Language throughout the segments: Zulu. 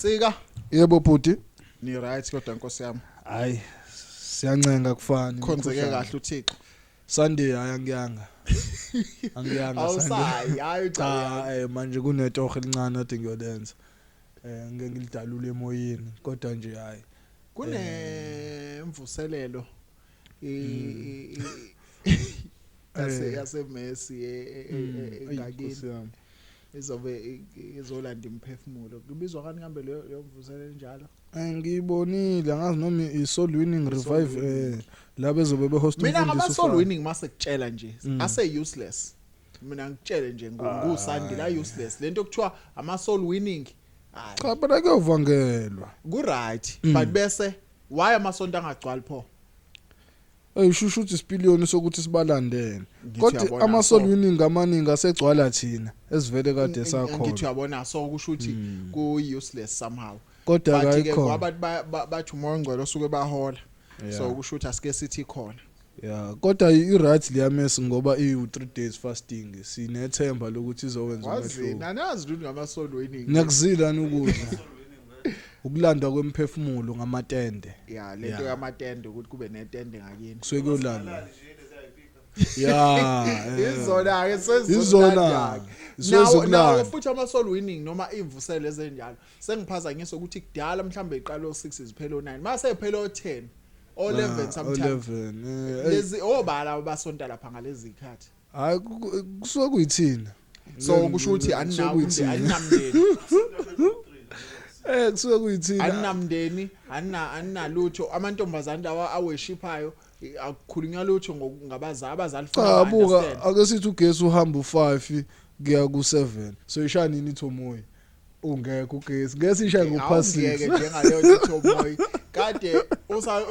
Nsika. Yebo bhuti. Ni right kodwa nkosi yami. Hayi siyancenga kufani. Khonzeke kahle uThixo. Sunday hayi angiyanga. Angiyanga Sunday. Awusayi hayi cha manje kunetoho elincane ade ngiyolenza. Ngeke ngilidalule emoyeni kodwa nje hayi. Kunemvuselelo yase Messi engakini. Izobe izolanda imphefumulo. Kubizwa kani kambe leyo mvuselelo njalo? Ngiyibonile angazi noma i-soul winning revive la bezobe behost umfundisi. Mina ngama soul winning mase kutshela nje ase useless. Mina ngikutshele nje nguSandi la useless. Lento kuthiwa ama soul winning. Cha phela kuyovangelwa. Ku right but bese why amasonto angagcwali pho? Shushu uthi isipiliyoni sokuthi sibalandele. Kodwa ama soul winning amaningi asegcwala thina esivele kade sakhona. Ngithi uyabona so kusho ukuthi ku useless somehow. Kodwa akayikho. Abantu bathi umoya ongcwele osuke bahola. So kusho ukuthi asike sithi khona. Yeah, kodwa i-right liyamesi ngoba iyu 3 days fasting sinethemba lokuthi izowenza umehluko. Wazina anazi lutho ngama soul winning. Ngiyakuzila ukudla. Ukulandwa kwemphefumulo ngamatende. Yeah, lento yamatende ukuthi kube netende ngakini. Kusuke kuyolanda. Yeah. Izona ke sezizona. Nawo futhi ama soul winning noma imvuselo ezenjalo. Sengiphazanyiswa ukuthi kudala mhlambe iqala o6 iziphela o9. Mase iphela o10. O11 sometimes. O11. Lezi obala basonta lapha ngalezi zikhathi. Hayi kusuke kuyithina. So kusho ukuthi aninamndeni. Kusuke kuyithina. Aninamndeni, aninalutho. Amantombazane lawa aweshiphayo akukhulunywa lutho ngabazali, abazali funa understand. Ake sithi ugesi uhamba u5 kuya ku7. So ishaya nini ithomoyi? Ungekho ugesi. Ngeke sishaye ngo past 6. Ngeke njengaleyo ithomoyi. Kade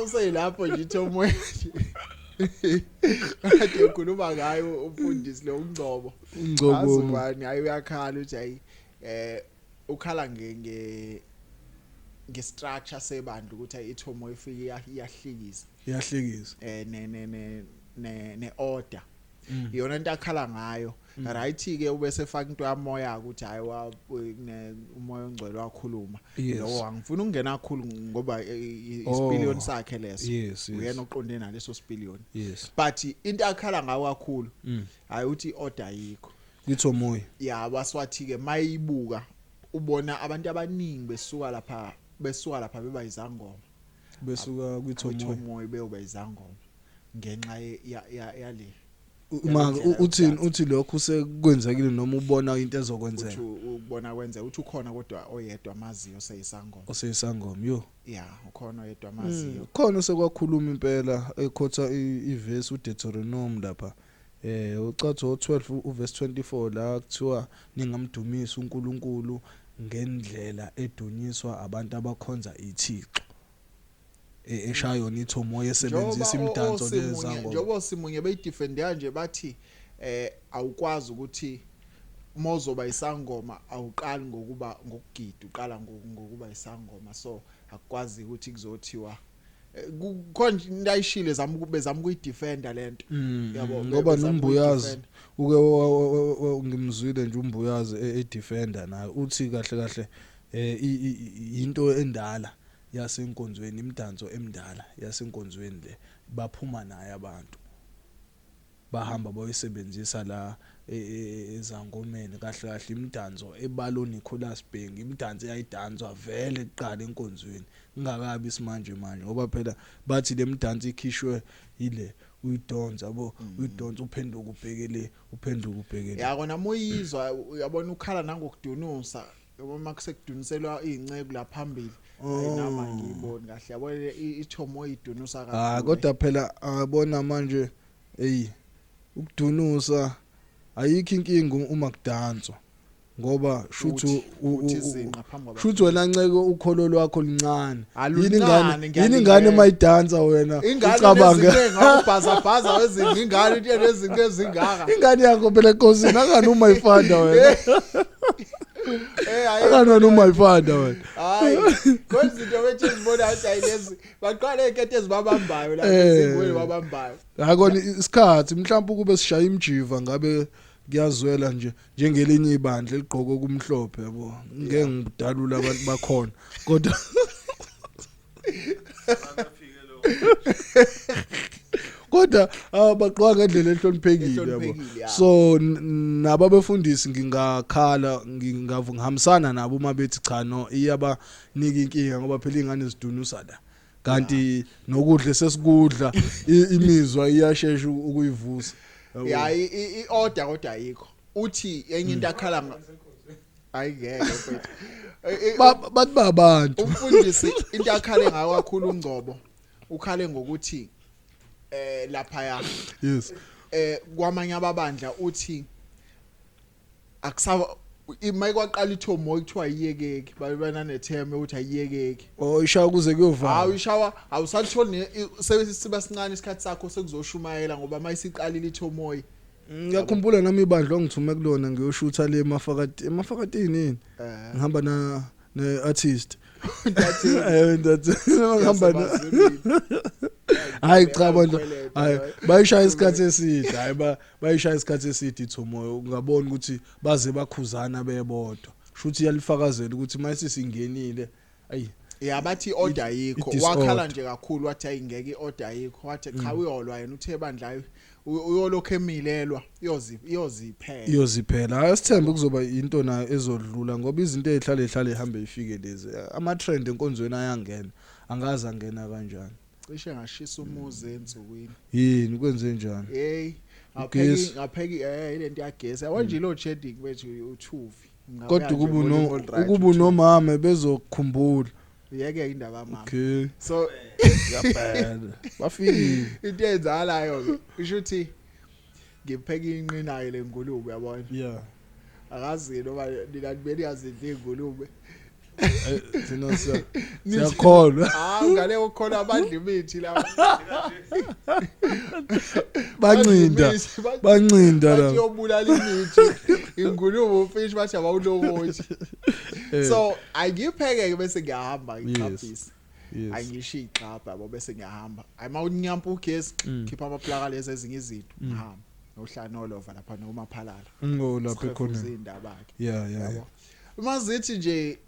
useyilapho nje ithomoyi. Kade ukhuluma ngayo umfundisi lo uNgcobo. Ungcobo. Azubani hayi uyakhala uthi hayi ukhala nge structure sebandla ukuthi ithomo ifike iyahlikiza. Iyahlikiza. Ne order. Iyona into akhala ngayo. Right ke ubese faka into yamoya ukuthi hayi umoya ongcwele wakhuluma. Lo angifuni ukungena kakhulu ngoba isipiliyoni sakhe leso. Uyena oqonde naleso sipiliyoni. But into akhala ngayo kakhulu hayi uthi order ayikho. Ithomoyi. Yeah, waswathi ke mayibuka ubona abantu abaningi besuka lapha beba izangoma. Besuka kwithomoyi beyoba izangoma ngenxa yale. Uma uthini uthi lokho sekwenzekile noma ubona into ezokwenzeka? Uthi ubona kwenzeka uthi ukhona kodwa oyedwa amaziyo oseyisangoma. Oseyisangoma yo. Yeah, ukhona oyedwa amaziyo. Khona sekwakhuluma impela ekhotha iverse uDeuteronomy lapha. Ucatho 12 uverse 24 la kuthiwa ningamdumisa uNkulunkulu ngendlela edunyiswa abantu abakhonza iThixo. Eshaya yona ithomoyi esebenzisa imidanso lezangoma. Njengoba simunye beyidefend nje bathi awukwazi ukuthi mozoba isangoma awuqali ngokuba ngokugida uqala ngokuba isangoma so akukwazi ukuthi kuzothiwa kukhona into ayishile zama ukuyidefenda lento. Yabo ngoba nombuyazi uke ngimzwile nje umbuyazi edefender naye uthi kahle kahle into endala yasenkonzweni imidanso emidala yasenkonzweni le baphuma naye abantu bahamba bayisebenzisa la ezangomeni kahle kahle imidanso ebalo Nicholas Bhengu imidanso eyayidanswa vele kuqala enkonzweni kungakabi isimanje manje ngoba phela bathi lemidanso ikhishwe ile uyidonsa yabo uyidonsa uphenduka ubhekele uphenduka ubhekele ya kona moyizwa uyabona ukhala nangokudunusa uma kusekuduniselwa izinceku la phambili ayinama ngiyiboni kahle yabona ithomo idunusa kakhulu. Kodwa phela abona manje hey ukudunusa ayikho inkinga uma kudanswa ngoba shuthu shuthu wena nceke ukholo lwakho lincane yini ingane mayidansa wena ucabange ngakubhaza wezinto ingane into nezinto ezingaka ingane yakho phela enkosini akani uma ifanda wena akani uma ifanda wena hayi kodwa izinto bethu ezibona ukuthi ayilezi baqale inkethe ezibabambayo la ezingwe babambayo akona isikhathi mhlawumbe kube sishaya imjiva ngabe Kuyazwela nje njengelinye ibandla eligqoke okumhlophe yabo, ngeke ngidalule abantu bakhona kodwa kodwa abagqoka ngendlela ehloniphekile yabo. Ehloniphekile, ya. So nabo abefundisi ngingakhala, ngingahambisana nabo uma bethi cha, no, iyabanika inkinga ngoba phela ingane zidunusa la, kanti nokudla sesikudla imizwa iyashesha ukuyivusa yabo. Ya, i-order kodwa ayikho. Uthi enye into akhala hayi, ngeke mfethu. Bathi babantu. Umfundisi into akhale ngayo kakhulu uNgcobo, ukhale ngokuthi lapha ya kwamanye ababandla uthi akusaba mayikwaqala ithomo kuthiwa iyekeki, babana netheme ukuthi ayiyekeki. Oh, ishaya kuze kuyovala. Hawu, ishawa awusatholi siba sincane isikhathi sakho sekuzoshumayela ngoba mayisiqalile ithomoyi. Ngiyakhumbula nami ibandla ongithume kulona ngiyoshutha le emafakati, emafakatini yini, ngihamba na ne artist. Ntatheli. Ntatheli, ngihamba na Yasemazulwini. Hayi cha bandla, Bayakweleta, hayi, hayi. bayishaya isikhathi eside, hayi, bayishaya isikhathi eside ithomoyo, ungabona ukuthi baze bakhuzana bebodwa, shuthi iyalifakazela ukuthi mayise singenile, ayi. Ya, bathi i-order ayikho. I-disorder. Wakhala nje kakhulu, wathi ayingeke i-order ayikho, wathi cha, uyolwa yena, uthe bandla hayi, uyolokhu emilelwa, iyoziphela. Iyoziphela. Hayi, asithembe kuzoba into nayo ezodlula ngoba izinto ezihlale ihlale ihambe ifike lezi, ama trend enkonzweni ayangena, angazi angena kanjani. Cishe ngashisa umuzi ensukwini. Yini, kwenze njani? Hey, Ugesi. ngapheki ngapheki lento yagesi yabo nje, load shedding bethu uthuvi. Kodwa ukuba unomama bezokukhumbula. Yeke indaba mama. Okay. So Ngiyabhela, bafikile. Into eyenzakalayo ke isho ukuthi ngipheka inqinayo lengulube, yabona. Akazi noma nina beniyazidla ingulube. Thina siyakholwa. Hawu, ngale kokukholwa abadla imithi lapha. Bancinda, bancinda bathi la. Yobulala imithi ingulube, ufish, bathi abawulokothi. So angipheke ke bese ngiyahamba ngiqaphisa. Angisho ixhapha yabo, bese ngiyahamba. Ayima unyampa ugesi, khipha amaplaka lezi ezinye izinto, ngihamba nohlala nolova lapha noma phalala. Ngo lapha ekhona. Izindaba ke. Yeah. Yabo, uma zithi nje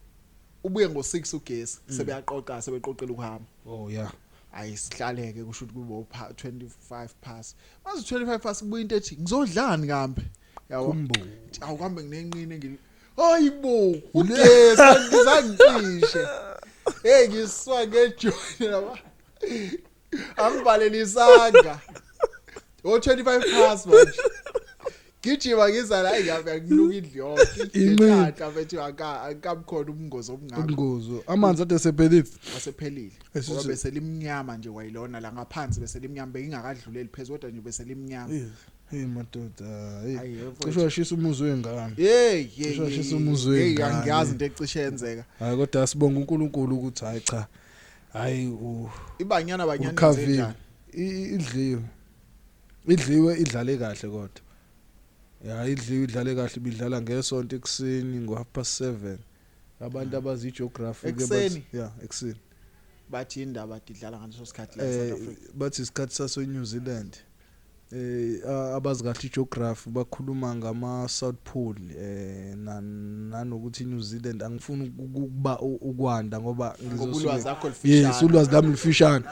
ubuye ngo6 ugesi, sebeyaqoqa, sebeqoqela ukuhamba. Oh yeah. Ayisihlaleke, kusho ukuthi kube 25 past, mazi 25 past kubuya into ethi ngizodlani kambe, yabo. Kumbo. Awu, kambe nginenqine ngili, hayibo, ugesi angizangicishe. Hey, ngiswa ngejoni lapha, angibalelisanga o 25 past manje, gijima ngiza la, ngiyafika nginuka indlu yonke. Inqina. Inhlanhla mfethu akabikhona ubungozi obungako. Ubungozi, amanzi ade sephelile. Asephelile. Esithi- Ngoba bese limnyama nje kwayilona la ngaphansi, bese limnyama, bengingakadluleli phezulu kodwa nje bese limnyama. Hey madoda, hey. Ayi, mfowethu. Cishe washisa umuzi wengane. Hey, hey. Cishe washisa umuzi Hey, wengane. angiyazi into ecishe yenzeka. Hayi, kodwa sibonga uNkulunkulu ukuthi hayi cha, hayi u Ibanyana Banyana ukhavile. yenzenjani? Idliwe. Idliwe, idlale kahle kodwa. Ya, idliwe, idlale kahle, ibidlala ngesonto ekseni ngo 7:30. Abantu abazi geography ke bathi Ekuseni? Yeah, ekseni. Bathi indaba idlala ngaleso sikhathi la eSouth Africa. Bathi isikhathi saso New Zealand. Abazi kahle igeography bakhuluma ngama South Pole nanokuthi New Zealand, angifuni ukuba ukwanda ngoba Ngoba ngizosuke ulwazi lakho lifishane. Yes, ulwazi lami lifishane.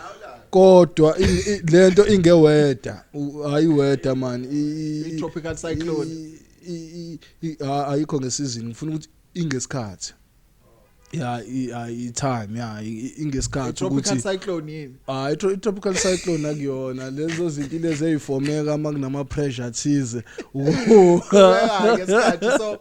Kodwa lento ingeweda, hayi weather man, I-tropical cyclone. Ayikho ngesizini, ngifuna ukuthi ingesikhathi. Ya, i-time, ya, ingesikhathi I-tropical ukuthi cyclone yini? Ah, i-tropical cyclone akuyona, lezo zinto lezi ezifomeka uma kunama pressure thize. Qhubeka ngesikhathi, so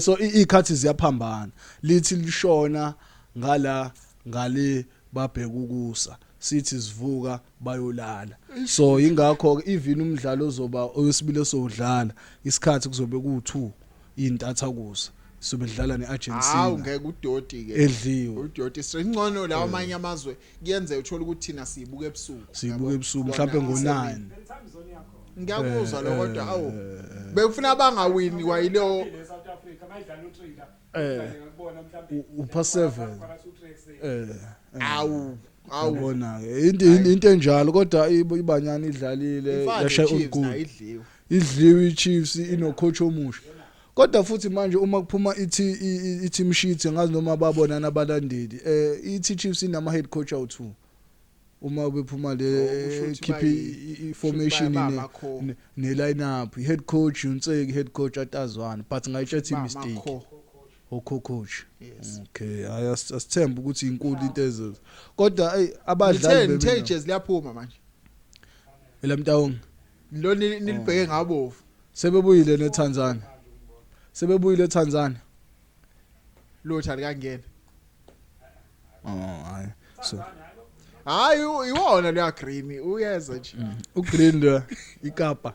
So ikhathi ziyaphambana, lithi lishona ngala ngale babheka ukusa, sithi sivuka bayolala, so ingakho ke even umdlalo ozoba owesibili esodlala isikhathi kuzobe ku2 intatha kusa, sobe dlala Hawu, neArgentina. Ngeke udoti ke. Edliwe. Udoti ngcono lawa amanye amazwe, kuyenzeka uthola ukuthi thina siyibuka ebusuku. Siyibuka Yabo? ebusuku, Bona mhlawumbe ngo9. isemini. Ngiyakuzwa lo, kodwa awu, bekufuna bangawini kwayileyo. South Africa mayidlala u3 la ngakubona mhlawumbe Upast 7. Awu, awu. Yabona ke into enjalo, kodwa iBanyana idlalile, Ifana yashaya ne-Chiefs ugoal. nayo idliwe. Idliwe iChiefs ino coach omusha. Kodwa futhi manje uma kuphuma ithi i-team sheet, ngazi noma babona nabalandeli, ithi Chiefs inama head coach awu2 uma bephuma le. Oh, kusho ukuthi khiphe i-formation ne line up, head coach uNtseki, head coach atazwana, but ngayitshetha i-mistake o co-coach. Yes. Okay, hayi, asithembe ukuthi inkulu into ezoza, kodwa hey, abadlali ngithe ijezi liyaphuma manje. Elamtawung. Lo nilibheke ngabovu. Sebebuyile neTanzania, sebebuyile eTanzania. Lutho alikangena. Oh hayi, so hayi, iwona leya green uyeza nje. Ugreen lo ikapa.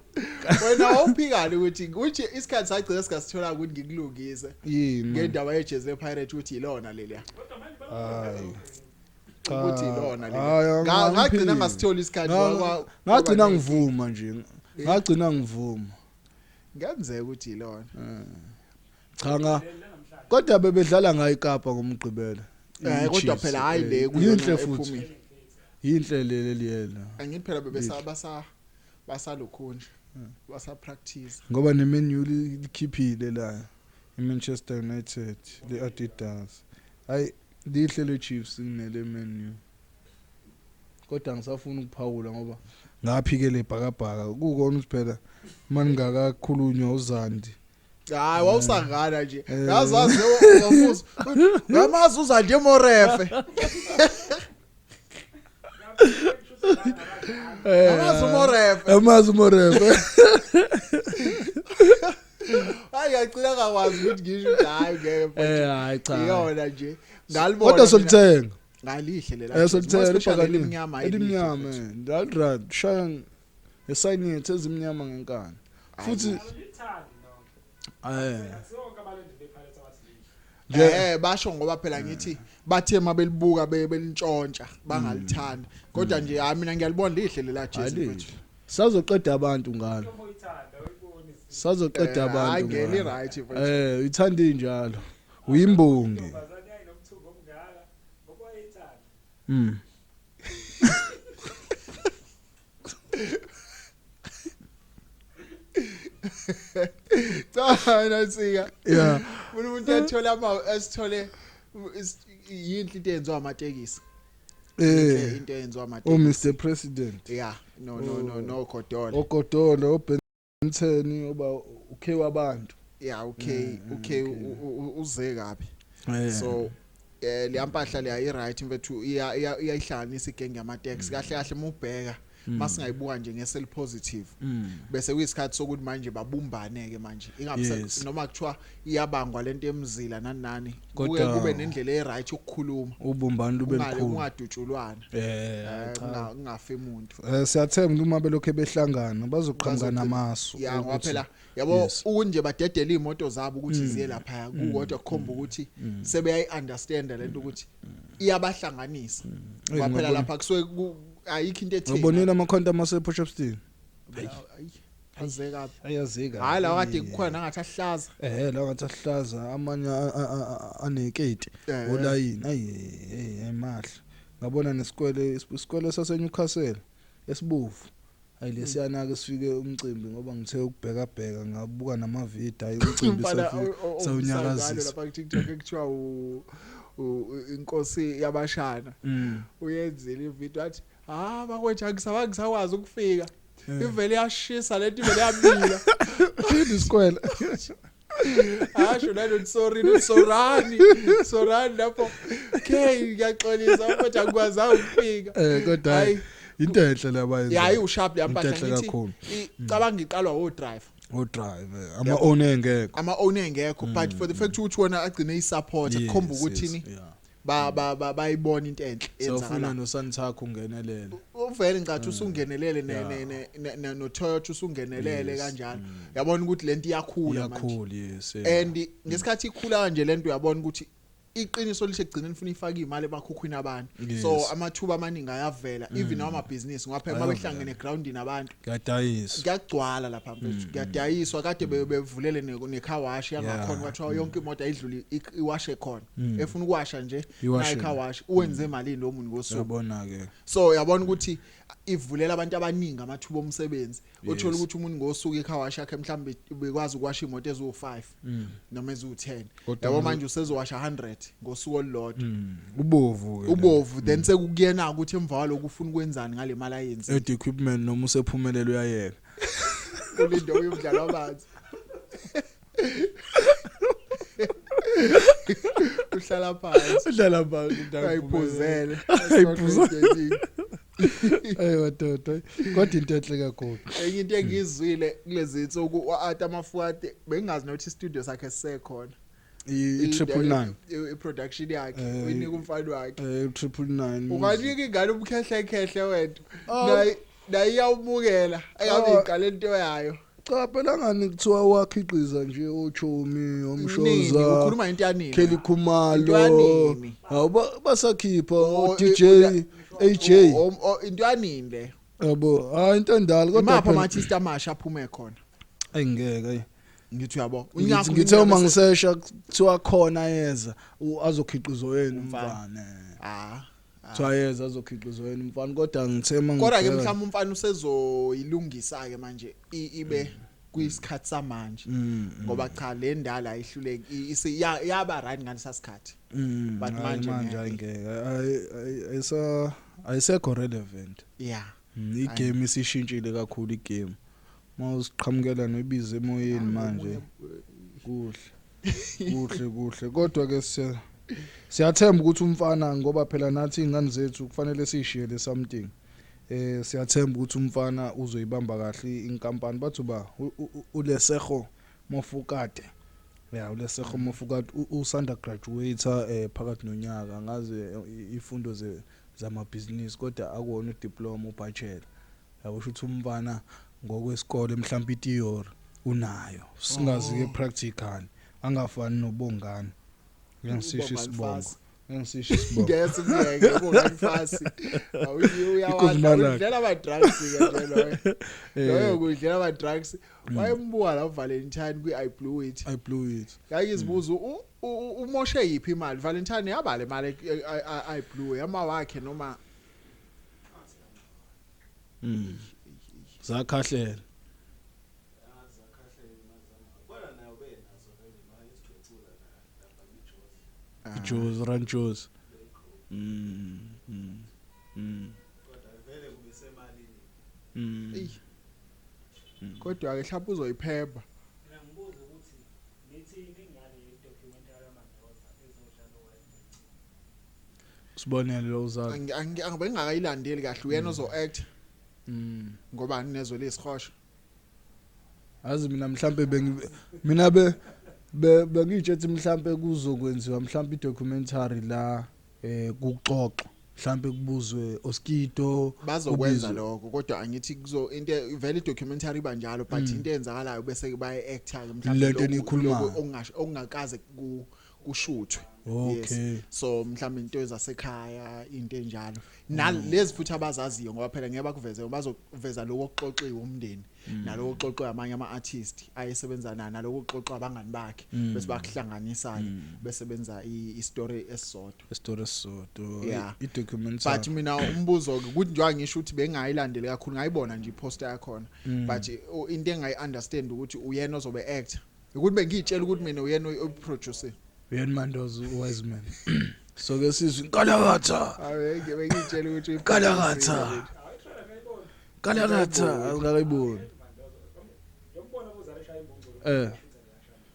Wena awuphikani ukuthi isikhathi sagcina singasithola ukuthi ngikulungise Yini? ngendaba yejezi lePirate, ukuthi ilona leliya. Hayi. Ukuthi ilona Hayi, leliya. Ngagcina angiphiki. ngasithola isikhathi Ngagcina ngivuma nje, ngagcina ngivuma. Ngenzeka ukuthi ilona. Cha, nga kodwa bebedlala ngayo iKapa ngomgqibelo. Kodwa I-Chiefs, phela hayi le kuyona yinhle futhi. ephumile. Yinhle le leliyela. Angithi phela bebesa basa basalokhu nje basa practice. Ngoba neMan U likhiphile la, iManchester United le Adidas. Hayi, lihle le Chiefs kunele Man U, kodwa ngisafuna ukuphawula ngoba ngaphike lebhakabhaka kukona ukuthi phela maningakakhulunywa uZandi. Hayi, wawusangana nje. Yazazi wafuza ngamazi uZandi emorefe, amazi umorefe. Amazi umorefe. Hayi, ngiyagcina ngakwazi ukuthi ngisho ukuthi hayi, ngeke mfethu. Hayi cha. Iyona nje ngalibona Kodwa mina. solithenga. Ngalihle lela Eh, solithenga. Especially ibhakani elimnyama, hayi, lihle elimnyama. mfethu. That shaya esayini ezimnyama ngenkani futhi. Alithandi nonke. Sonke abalandeli bePirates abathi lihle. Nje. Basho ngoba phela ngithi bathe mabelibuka belintshontsha bangalithanda, kodwa nje hayi, mina ngiyalibona lihle lela jezi Alihle. mfethu. Sazoqeda abantu ngalo. Uma uyithanda uyibone. Sazoqeda Hayi, abantu ngeli ngalo. right mfethu. Uyithanda injalo, uyimbongi. Intombazane yayinomthungo omngaka ngoba wayethanda. Cha, nasika umuntu uyathola ama esithole yinhle into eyenziwa amatekisi. Inhle into eyenziwa Oh. amatekisi. Mr President. Yeah, no, no, no, no, Godole. Ogodolo, oBentheni, oba ukhe wabantu. Yeah, okay, uze kabi. So leyampahla leya i right mfethu, iya iyayihlanganisa igenge yamateksi kahle kahle mubheka, masingayibuka nje ngesel positive, bese kuyisikhathi sokuthi manje babumbane ke manje, ingabe noma kuthiwa iyabangwa lento emzila nani nani, kuke kube nendlela e right yokukhuluma. Ubumbano lube lukhulu. Ungadutshulwana. Cha. Kungafi umuntu. Siyathemba uma belokhe behlangana bazoqhamuka namasu. Ya, ngoba phela yabo ukunje badedela imoto zabo ukuthi ziye lapha kukodwa kukhomba ukuthi sebeyayi understand lento ukuthi iyabahlanganisa, ngoba phela lapha kusuke ayikho into etheni. Ngibonile amakhonto amase Potchefstroom. Azeka. Ayazika. Hayi, la kade kukhona nangathi ahlaza. La ngathi ahlaza, amanye aneketi olayini. Ayi hey, emahle. Ngabona nesikwele, isikwele sase Newcastle esibovu. Hayi, lesiyana ke sifike umcimbi ngoba ngithe ukubheka bheka, ngabuka nama video, hayi, umcimbi Umfana safika sawunyakazisa sawunyakazisa. Lapha ku TikTok ekuthiwa inkosi yabashana uyenzile ivideo, athi ah, bakwethu, angisakwazi ukufika, ivele yashisa lento, ivele yabila. Isikwele. Asho nalo, sorry, no, sorani, sorani lapho, okay, ngiyaxolisa kodwa angikwazanga ukufika. Kodwa Hayi. into enhle labayenza. Ya, hayi, usharp Into leyampahla enhle ngithi kakhulu. Cabanga iqalwa o driver. O drive ama owner engekho. Ama owner engekho, but for the fact ukuthi wona agcine isupport kukhomba ukuthi ni bayibona into enhle Sawufuna enzakala. noSantaku ungenelele. Uvele ngicathi usungenelele no Toyota usungenelele kanjalo, yabona ukuthi lento iyakhula manje. Iyakhula, yes. And ngesikhathi ikhula kanje lento, uyabona ukuthi Iqiniso lishe egcineni funa ifake imali emakhukhwini abantu. So amathuba amaningi ayavela, even amabhizinisi, ngoba phela Ayavela. mabehlangene egroundini abantu, Kuyadayiswa. kuyagcwala lapha mfethu, kuyadayiswa. Kade bevulele ne-car wash yangakhona, kwathiwa yonke imoto ayidlule iwashe khona, efuna ukuwasha nje Iwashe. nayi car wash. Uwenze malini lo muntu ngosuku? Uyabona ke. So uyabona ukuthi ivulela abantu abaningi amathuba omsebenzi. Uthola ukuthi umuntu ngosuku i-car wash yakhe mhlawumbe bekwazi ukuwasha imoto eziwu-5 noma eziwu-10. Kodwa Yabo, manje usezowasha 100 ngosuku olulodwa. Ubovu ke. Ubovu. Then sekukuyena ukuthi emva kwalokhu ufuna ukwenzani ngale mali ayenzile. Ed equipment noma usephumelele uyayeka. Ulinde uyumdlalo wabanzi, uhlala phansi. Udlala phansi. Ayiphuzele. Ayiphuzele. Ayi madoda. Kodwa into enhle kakhulu. Enye into engizwile kulezi insuku, u-Ata Mafuate, bengingazi nokuthi i-studio sakhe sisekhona. I 999. I-production yakhe uyinika umfana wakhe. 999. Unganika ingane umkhehle khehle wena, Oh. naye iyawumukela engabe Oh. iqale into yayo. Cha phela, ngani kuthiwa wakhiqiza nje ochomi, Nini? omshoza. Ukhuluma into yanini? Kelly Into Khumalo. yanini? Hawu, basakhipha Oh, o DJ AJ. Into yanini le? Yabo, hayi, into endala kodwa Imaphi phela ama-artist amasha aphume khona? Ayingeke, ayi. Ngithi uyabo, Ngithe uma ngisesha kuthiwa khona yeza azokhiqizwa yena Umfana. umfana. Ah. Kuthiwa yeza azokhiqizwa yena umfana, kodwa ngithe uma Kodwa ke ngibheka- mhlawumbe umfana usezoyilungisa ke manje, ibe kwisikhathi samanje, ngoba cha, le ndala ayihluleki, yaba right ngalesa sikhathi. But Hayi, manje manje ngeke. ayingeke, ayisa ayisekho relevant. I-game isishintshile kakhulu, i-game mawusiqhamukela nobizo emoyeni manje. Kuhle kuhle kuhle, kodwa ke siyathemba ukuthi umfana, ngoba phela nathi ingane zethu kufanele sishiyele something, siyathemba ukuthi umfana uzoyibamba kahle inkampani. Bathi ba uLesego Mofokate, ya, uLesego Mofokate usanda graduate phakathi nonyaka, ngaze ifundo ze zamabhizinisi, kodwa akuwona u-diploma, u-bachelor, yabo. Sho ukuthi umfana ngokwesikole mhlawumbe i-theory unayo, singazi ke practical, angafani noBongani. Ngisisho uBongani isibongo. Fasi. Ngisisho isibongo. Ngeke simyeke uBongani Fasi. Inkosi Malaka. Uyadlela ama-drugs ke nje loyo. Loyo kudlela ama-drugs. Wayembuka la Valentine kwi-I Blew It. I blew it. Ngizibuza, umoshe yiphi imali Valentine? Yaba le mali I blew yama wakhe noma? Zakhahlela. Kodwa nayo benazo vele imali esijocula lapha kwijozi. Ijozi, run jozi. Kodwa vele kube semalini. Eyi. Kodwa ke mhlawumbe uzoyiphepha. Mina ngibuza ukuthi nithini ngale documentary yaMandoza ezodlala uWiseman? Sibonele lo uzalo. Bengingakayilandeli kahle. Uyena ozo-act ngoba nezwe lesihosha. Azi mina mhlambe bengi mina be bengitshethi mhlambe kuzokwenziwa mhlambe i-documentary la kuxoxwa, mhlambe kubuzwe Oskido. Bazokwenza Kubizwe. lokho, kodwa angithi kuzo into vele i-documentary iba njalo, but into eyenzakalayo bese baye-acta ke mhlawumbe Lento eniyikhulumayo. lokhu okungakaze kushuthwe. Yes. So mhlawumbe into ezasekhaya, into enjalo, nalezi futhi abazaziyo, ngoba phela ngeke bakuveze, bazoveza lokho okuxoxiwe umndeni, naloko okuxoxwe amanye ama-artist ayesebenza nayo, naloko okuxoxwa abangani bakhe, bese bakuhlanganisa ke bese benza i-story esisodwa. Isitori esisodwa. I-documentary. But mina umbuzo ke ukuthi, njengoba ngisho ukuthi bengayilandeli kakhulu, ngayibona nje i-poster yakhona, but into engayi understand ukuthi uyena ozobe act, ukuthi bengiyitshela ukuthi mina uyena oyi-producer. Uyena Mandoza, uWiseman, so ke sizwe inkalakatha. Hayi, bengiyitshela ukuthi Kalakatha. Kalakatha, awukayiboni? Yombona uzala eshaya imbungulu.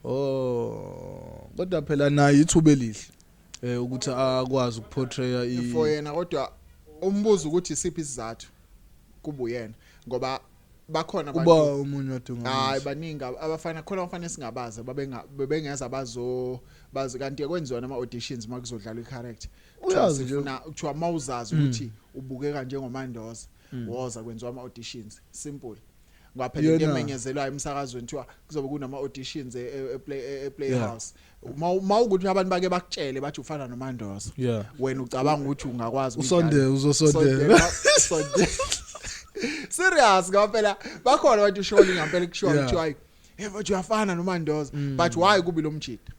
Oh, kodwa phela naye ithuba elihle ukuthi akwazi uku-portraya i For yena, kodwa umbuzo ukuthi isiphi isizathu kuba uyena, ngoba bakhona Kuba abantu. omunye wadunga. Hayi, baningi abafana khona, abafana esingabazi babenga bebengeza bazo bazi, kanti kwenziwa nama auditions makuzodlalwa i-character. Uyazi nje. Sifuna kuthiwa mawuzazi ukuthi ubukeka njengoMandoza, woza, kwenziwa ama auditions, simple. Ngoba phela into Yona. emenyezelwayo emsakazweni kuthiwa kuzobe kunama auditions e Playhouse. Uma ukuthi abantu bake bakutshele bathi ufana noMandoza. Wena ucabanga ukuthi ungakwazi ukuyidlala. Usondele, uzosondela. Sondela. Serious ngoba phela bakhona abantu usholi ngempela kushiwa kuthiwa hayi, hey mfethu uyafana noMandoza, but why kubi lo mjida?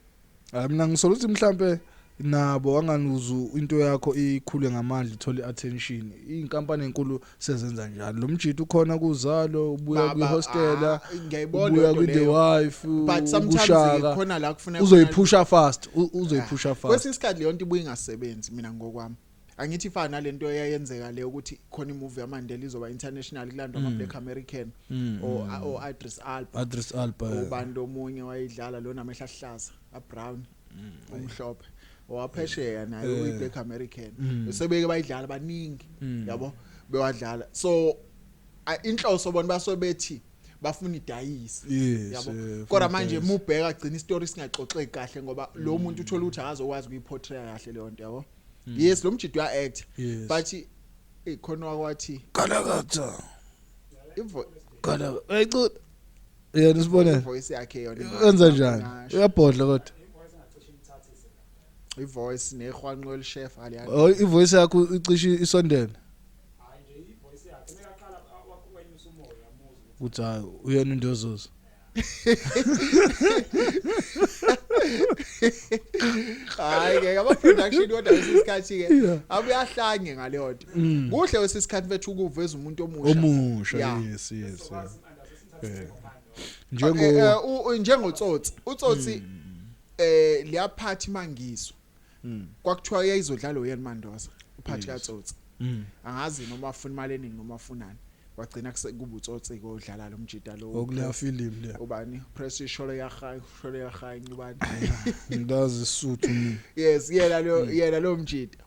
Hayi, mina ngisola ukuthi mhlambe nabo anganuzu into yakho ikhule ngamandla, ithole attention. Inkampani enkulu sezenza njalo. Lo mjito ukhona kuzalo, ubuya kwihostela, ah, ngiyayibona ubuya lento kwi the leyo. wife, But sometimes uShaka. khona la kufuneka Uzoyiphusha fast, uzoyiphusha fast. Kwesinye isikhathi leyo nto ibuye ingasebenzi. Mina ngokwami angithi ifana nalento eyayenzeka le ukuthi khona imovie yaMandela izoba international, kulandwa ama Black American or Idris Elba. Idris Elba. Ubani omunye wayidlala lo namehla ahlaza a brown, umhlophe owaphesheya naye, uyi Black American, sebeke bayidlala baningi, yabo, bewadlala. So inhloso bona baso bethi bafuna idayisi, yabo, kodwa manje funa. mubheka gcina istory singaxoxeki kahle ngoba lo muntu uthola ukuthi akazokwazi ukuyiportray kahle leyo nto, yabo. Yes, lo mjidi uya act, but ikhona wakwathi Galakatha. Gala. Ayicu. Yena usibone. Voice yakhe yona Wenza njani? Ngasho. Uyabhodla kodwa. Ivoice engacishe imthathise la. Ivoice nehwanqo elishef aliyana. Oh, ivoice yakho icishe isondele. Hayi nje, ivoice yakhe mekaqala wenyusa umoya amuzwe ukuthi Ukuthi hayi, uyena indozozo. Hayi ke, ama production kodwa kwesinye isikhathi ke abuyahlanye ngaleyo nto. Kuhle kwesinye isikhathi bethu ukuveza umuntu omusha. Omusha, yes. Sizokwazi simandase simthathise ngomando. Njengo Njengotsotsi, utsotsi liyaphathi mangiswa. Kwakuthiwa yayizodlala uyena Mandoza, uphathi katsotsi. Angazi noma afuna imali eningi noma afunani. Wagcina kuba utsotsi kodlala lo mjida lo. Okuleya film le. Ubani? Press isholo yahayi, sholo yahayi ubani? Ngilazi isuthu mina. Yes, yena lo, yena lo mjida.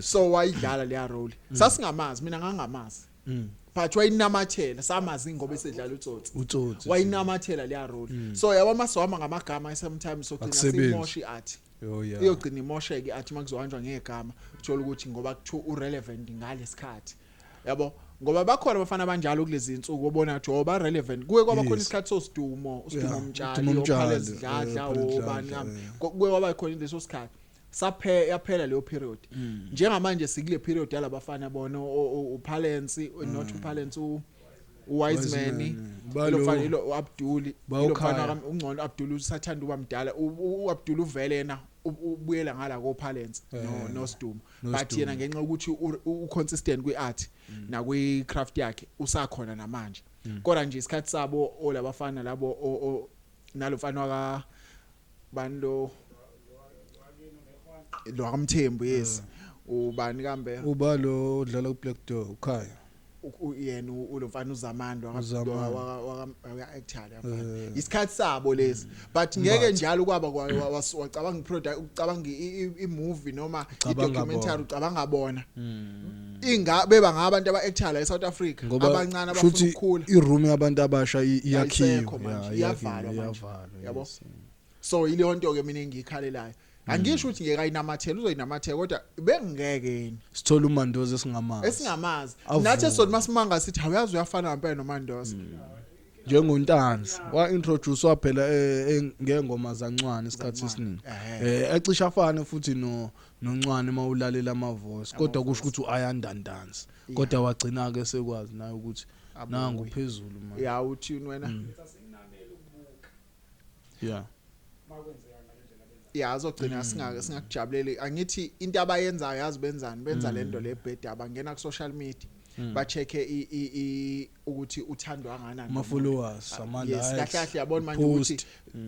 So wayidlala leya role. Sasingamazi, mina ngangamazi. But wayinamathela, samazi ngoba esedlala utsotsi. Utsotsi. Wayinamathela leya role. So yabo masihamba ngamagama sometimes sogcina Akusebenzi. simosha iart. Oh yeah. Iyogcina imosheke iart makuzohanjwa ngegama, uthola ukuthi ngoba kuthiwa urelevant ngalesikhathi. Yabo, ngoba bakhona abafana abanjalo kulezi insuku obona ukuthi oh, ba relevant. Kuye kwaba khona isikhathi sosidumo, usidumo Mtshali, Udumo Mtshali, oPalace Dladla, Palace obani Dladla, kami. Kuye kwaba khona leso sikhathi. Saphe yaphela leyo period. Njengamanje sikule period yalabafana bona uPalance, not uPalance, uWiseman, Wiseman, lo mfana ilo uAbdul, Ba lo mfana uKhaya. ungcono uAbdul usathanda uba mdala. uAbdul uvele yena ubuyela ngala ko Palance no noSdumo, but noSdumo. yena ngenxa yokuthi u consistent kwi art nakwi craft yakhe usakhona namanje. Kodwa nje isikhathi sabo olabafana labo nalofana waka bani lo, lo wakamthembu, yes, ubani kambe? Uba lo odlala ku Black Door, uKhaya. Yena ulomfana uZamani uZamani. Waka actor la. Isikhathi sabo lesi, but ngeke njalo kwaba wacabanga iproduct, ucabanga i-movie noma Ucabanga i-documentary, bona. ucabanga bona inga beba ngabantu aba actor la eSouth Africa Ngoba abancane abafuna shuthi ukukhula. iroom yabantu abasha iyakhiwe. Ayisekho manje, Yeah, iyavalwa manje. iyavalwa, Yabo. yes. So ileyo nto ke mina engiyikhalelayo. Angisho ukuthi ngeke ayinamathele, uzoyinamathela, kodwa bengeke yini Sithola uMandoza esingamazi. Esingamazi. Avume. Nathi esona masimanga sithi awuyazi uyafana ngempela noMandoza. Njengontanzi wa-introducewa phela ngengoma zancwane isikhathi esiningi. Ecishe afane futhi no noncwane mawulalela ama voice, kodwa kusho ukuthi uAyanda Ntanzi, kodwa wagcina ke sekwazi naye ukuthi nangu phezulu manje. Ya, uthini wena? Ukuthi asinamele ukubuka makwenzeka ngale ndlela benza. Ya, azogcina singakujabuleli. Angithi into abayenzayo, yazi benzani? Benza lento lebhedi, abangena ku social media ba-check-e ukuthi uthandwa kangakanani Ama followers, ama Yes, likes. kahle kahle yabona manje ukuthi Post.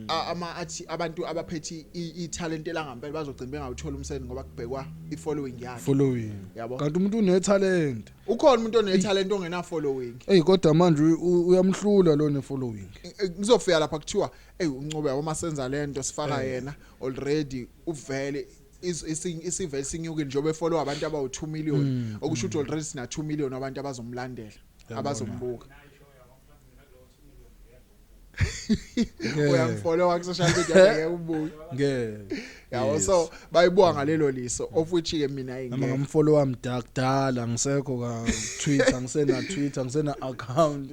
Ama athi abantu abaphethe i-talent elangempela bazogcina bengawuthola umsebenzi ngoba kubhekwa i-following yakhe. Following. Yabo. Kanti umuntu une talent. Ukhona umuntu one-talent ongena following. Hey, kodwa manje uyamhlula lo ne following. Kuzofika lapha kuthiwa ey, uNcube, yabo, masenza lento sifaka yena already uvele isivele sinyukile njengoba efollow abantu abawu2 million, okusho ukuthi already sina 2 million abantu abazomlandela, abazombuka. Nayo ishow yabo mhlawumbe nakulowo 2 million ngeke. Uyamfollow ku social media, ngeke ubuye. Ngeke. Yabo. Yes. So bayibuka ngalelo liso, of which ke mina Noma ingeke. ngamfollow wami kudala, ngisekho ka Twitter, ngisena Twitter, ngisena account,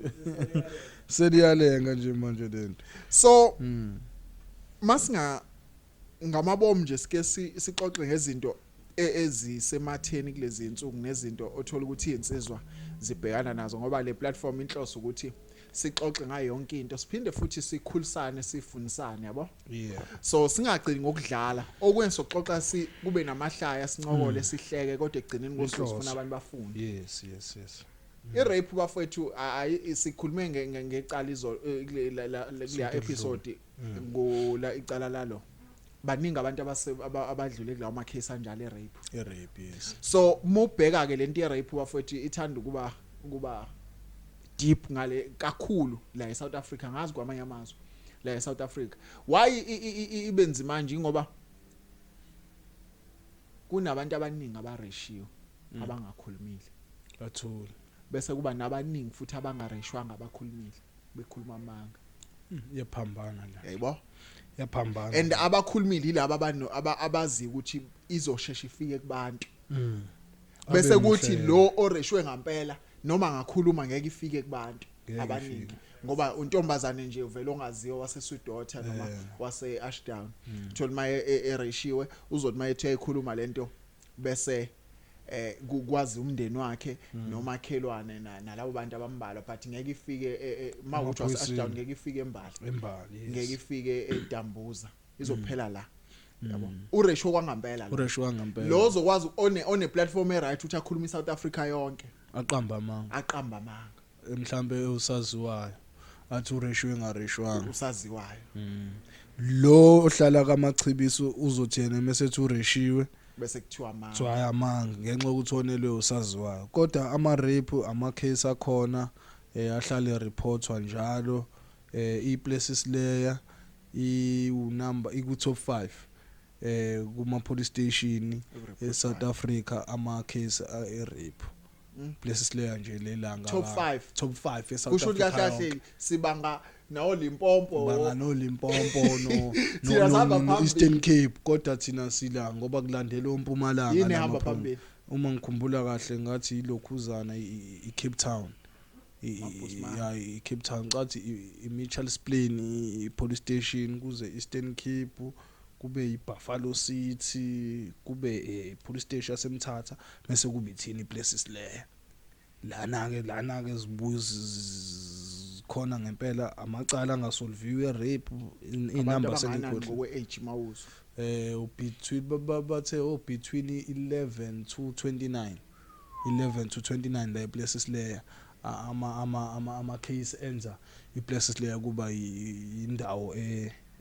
seliyalenga nje manje lento. So masinga ngamabomu nje sike sixoxe ngezinto ezisematheni kulezi insuku, nezinto othola ukuthi izinsizwa zibhekana nazo, ngoba le platform inhloso ukuthi sixoxe ngayo yonke into, siphinde futhi sikhulisane, sifundisane, yabo. So singagcini ngokudlala okwenza, soxoxa, si kube namahlaya, sincokole, sihleke, kodwa ekugcineni kosuku Inhloso. sifuna abantu bafunde. Yes. I-rape, bafethu, sikhulume ngecala izolo, kuleya Sonto. episode, ngola icala lalo. Baningi abantu abadlule kulawo ma case anjalo e-rape. I-rape, yes. So mubheka ke lento ye-rape, bafethu, ithanda ukuba deep ngale kakhulu la eSouth Africa, ngazi kwamanye amazwe. La eSouth Africa why ibenzima manje? Ngoba kunabantu abaningi abareshiwe abangakhulumile. Bathula. Bese kuba nabaningi futhi abangareshwanga abakhulumile, bekhuluma amanga. Iyaphambana la. Yayibo. Iyaphambana. And abakhulumile yilaba abazi ukuthi izoshesha ifike kubantu, bese Abe kuthi nohlelo. lo oreshwe ngampela noma ngakhuluma ngeke ifike kubantu Ngeke abaningi, ifike. ngoba untombazane nje uvela ongaziwa wase Sweetwater noma wase Ashdown, thola maye ereshiwe, uzothi maye ethi uyayikhuluma lento, bese kwazi umndeni wakhe nomakhelwane nalabo bantu abambalwa, but ngeke ifike mawukuthi wase Emaphoyiseni. Ashdown, ngeke ifike eMbali. Embali, yes. Ngeke ifike eDambuza, izophela la, yabo, uresho kwangempela lo. Ureshwa ngempela. Lo ozokwazi one platform e right ukuthi akhulume iSouth Africa yonke, Aqamba amanga. Aqamba amanga. Mhlambe usaziwayo athi ureshwe ngareshwanga. Usaziwayo. Lo ohlala kamachibiso uzothi yena mesethi ureshiwe, Bese kuthiwa amanga. kuthiwa hayi, amanga, ngenxa yokuthi onelwe usaziwayo. Kodwa ama rape, ama case akhona ahlale reportwa njalo. I-Plessislaer i number iku top 5 kuma police station eSouth Africa, ama case e rape. Plessislaer nje lelanga. Top 5. Top 5 eSouth Kusho ukuthi Africa kahle kahle yonke. sibanga nawo Limpopo. Banga no Limpopo no Thina no, sihamba no, phambili. Eastern Cape, kodwa thina sila ngoba kulandela oMpumalanga. Yini ehamba namaphunga. phambili? Uma ngikhumbula kahle, ngathi ilokhuzana iCape Town. Mabhusmane. Ya, iCape Town, cathi iMitchells Plain i-police station, kuze Eastern Cape, kube iBuffalo City, kube police station yaseMthatha, bese kube ithini iPlessislaer. Lana ke zibuye khona ngempela amacala angasolviwe rape, Abantu inumber abangakanani sengikhohle. Ngokwe age mawuzwa? Between bathe oh between 11 to 29, 11 to 29 la ePlessislaer, ama case enza iPlessislaer kuba indawo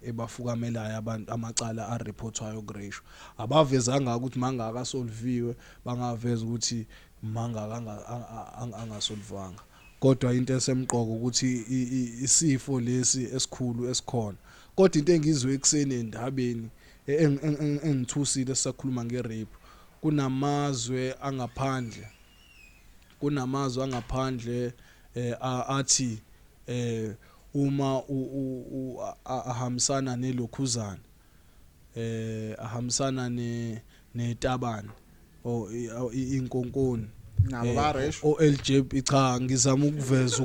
ebafukamelayo abantu, amacala areportwayo ku-ratio. Abavezanga ukuthi mangaka solviwe, bangaveza ukuthi mangaka angasolvanga, kodwa into esemqoka ukuthi isifo lesi esikhulu esikhona. Kodwa into engizwe ekseni endabeni engithusile, sisakhuluma nge-rape, kunamazwe angaphandle athi uma ahambisana nelokhuzana, ahambisana netabane o inkonkoni. Nabo baresho. O LJP. Cha, ngizama ukuveza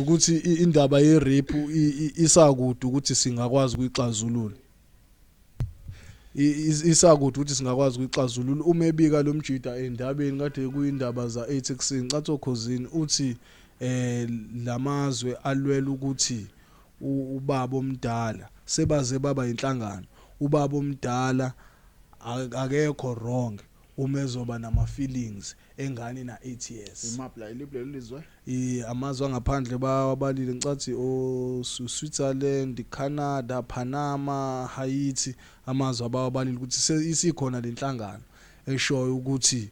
ukuthi indaba ye rape isakude ukuthi singakwazi ukuyixazulula, isakude ukuthi singakwazi ukuyixazulula. Uma ebika lo mjida endabeni kade kuyindaba za 8 ekseni, cathi okhosini uthi lamazwe alwela ukuthi ubaba omdala, sebaze baba inhlangano, ubaba omdala akekho wrong uma ezoba nama feelings engane na 8 years. Imaphi la, iliphi lelo lizwe? Amazwe angaphandle bawabalile, ngicathi o Switzerland, Canada, Panama, Haiti, amazwe abawabalile ukuthi isikhona lenhlangano eshoyo ukuthi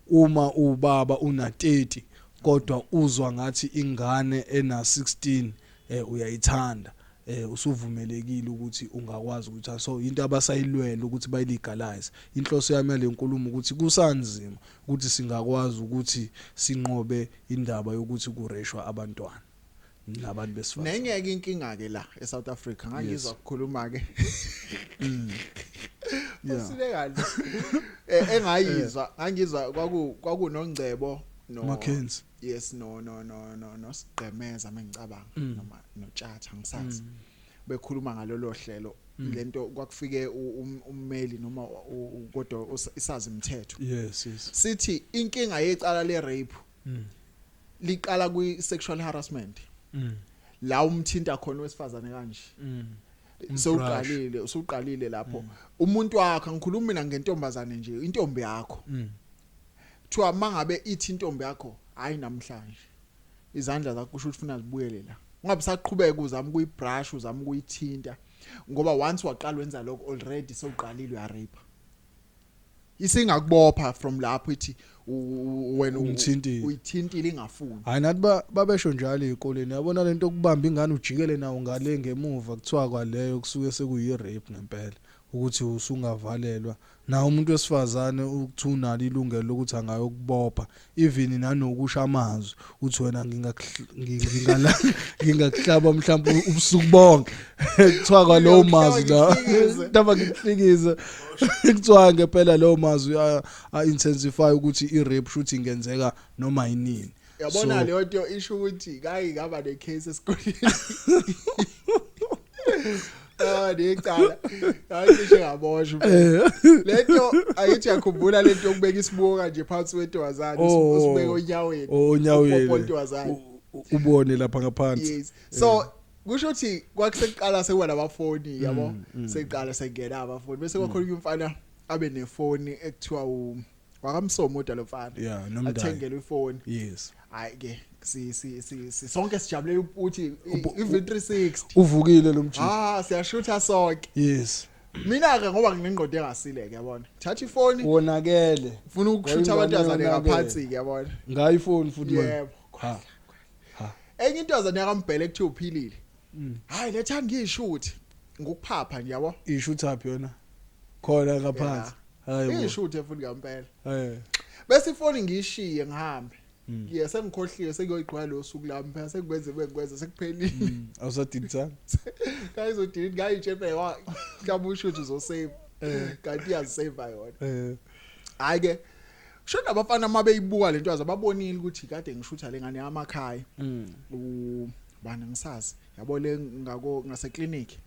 uma ubaba una 30 kodwa uzwa ngathi ingane ena 16 uyayithanda, usuvumelekile ukuthi ungakwazi ukuthi. So into abasayilwela ukuthi bayilegalize. Inhloso yami yale nkulumo ukuthi kusanzima ukuthi singakwazi ukuthi sinqobe indaba yokuthi kureshwa abantwana. Nabantu besifazane. Nengeke inkinga ke la eSouth Africa ngangizwa kukhuluma ke. Usile kahle. Engayizwa ngangizwa kwakunongcebo no Mackenzie. Yes, no no no no nosigqemeza mengicabanga noma notshatha ngisazi. Bekhuluma ngalolo hlelo lento kwakufike ummeli noma kodwa isazi umthetho. Yes yes. Sithi inkinga yecala le rape liqala kwi sexual harassment. La umthinta khona wesifazane kanje. Sewuqalile usuqalile lapho umuntu wakho, ngikhuluma mina ngentombazane nje, intombi yakho. Kuthiwa mangabe ithi intombi yakho hayi namhlanje izandla zakho kusho ukuthi ufuna zibuyele la, ungabe saqhubeka uzama ukuyibrush, uzama ukuyithinta, ngoba once waqala wenza lokho already sewuqalile uyarape. Isingakubopha from lapho ithi wena Ungithintile. Uyithintile ingafuni. Hayi, nathi babesho njalo ezikoleni, yabona lento okubamba ingane ujikele nawo ngale ngemuva, kuthiwa kwaleyo kusuke sekuyi rape ngempela, ukuthi usungavalelwa na umuntu wesifazane, ukuthi unalo ilungelo lokuthi angayokubopha, even nanokusho amazwi uthi wena ngingakuhlaba mhlawumbe ubusuku bonke, kuthiwa kwalowo mazwi la Ngikuhlikize. ndaba ngikuhlikize, kuthiwa ngempela lawo mazwi a intensify ukuthi i rape shuthi ingenzeka noma yinini. Yabona leyo nto isho ukuthi ngake ngaba necase esikoleni. Ah, necala. Hayi, ngaboshwa. Lento ayithi yakhumbula lento yokubeka isibuko kanje phansi wentombazane, usibeke onyaweni. Onyaweni. Upopo intombazane. Ubone lapha ngaphansi. Yes. So kusho ukuthi kwakusekuqala sekuba namafoni, yabo, sekuqala sekungena amafoni, bese kwakhona umfana abe nefoni ekuthiwa u wakamsomo lo mfana. Yeah, nomndeni. Athengelwe ifoni. Hayi ke, si sonke sijabulela ukuthi i-V360. Uvukile lo mjini. Ah, siyashutha sonke. Mina ke ngoba nginengqondo engasile ke, yabona, thatha ifoni, Wonakele. ufuna ukushutha Wayingane abantazane yonakele. ngaphansi ke, yabona. Ngayo ifoni futhi manje. Yebo. Ha. Enye intombazane yakambhele kuthiwa uphilile, hayi, lethani ngiyishuthi ngokuphapha nje, yabo. Ishutha phi yona? Khona ngaphansi. Hayi bo. Iyishuthe futhi ngempela. Bese ifoni ngiyishiye ngihambe. Ngiye sengikhohliwe, sekuyoyigqoka lo suku lami phela, sekwenze bengikwenza sekuphelile. Awusadilithanga. Kayizodilita, ngayitshe wa mhlawumbe ushuthi uzosave, kanti iyazisave yona. Hayi ke, shona abafana mabeyibuka lento yazo babonile ukuthi kade ngishutha lengane yamakhaya. Bani ngisazi, yabo, le ngako ngase clinic.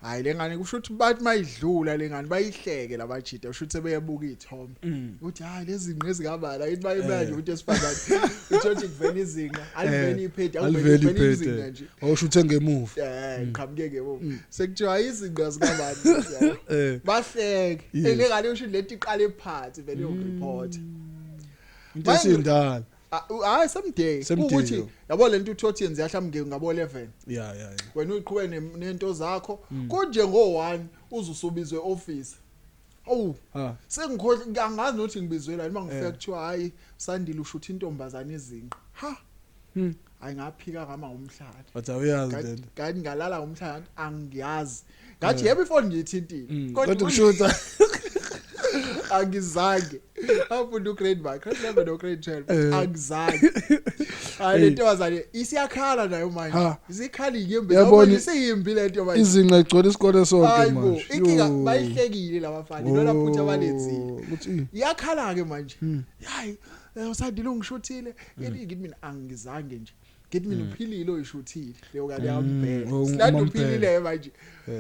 Hayi, lengane kusho ukuthi bathi mayidlula lengane bayihleke labajida, kusho ukuthi sebeyabuka izithombe uthi hayi, lezi zinqe ezikabala yithi bayibeka nje umuntu esifazane, uthi kuvela izinqa, aliveli iphedi, Aliveli aliveli izinqa iphethe. nje. Awushuthe ngemuva. Qhamuke ngemuva, sekuthiwa izinqa zikabani, yabo. Bahleke. Lengane usho lento iqale phansi vele yokureport. Into esindala. Hayi, same day. Same day, Ukuthi yo. yabo lento uthi yenze mhlawumbe ngabo 11, Yeah. wena uyiqhube nento zakho konje ngo1 uze usubizwe office. Awu, Ha. sengikhohle, angazi nokuthi ngibizwe la, uma ngifika Eh. kuthiwa hayi, Sandile ushutha intombazane izinqa. Ha, hayi, ngaphika ngama umhlaba. But awuyazi lento. Kanti ngalala ngomhlaba, angiyazi, ngathi yebo ifoni ngiyithintile, Kodwa kushutha. Angizange afunda ugrade 1, grade 11 no grade 12. Angizange. Hayi, Hey. le ntombazane isiyakhala nayo manje. Ha. Isikhala inyembe. Yabona Yabona, isiyimbi le nto manje. Izinqa igcwele isikole sonke Hayi bo, manje. inkinga Yo. bayihlekile labafana, ilona phutha abalenzile. Oh, ukuthi Iyakhala ke manje, hayi, usandile ungishuthile. Ngithi mina angizange nje, ngithi mina uphilile oyishuthile leyo kade yambheka. Silanda uMaMbhele. uphilile manje.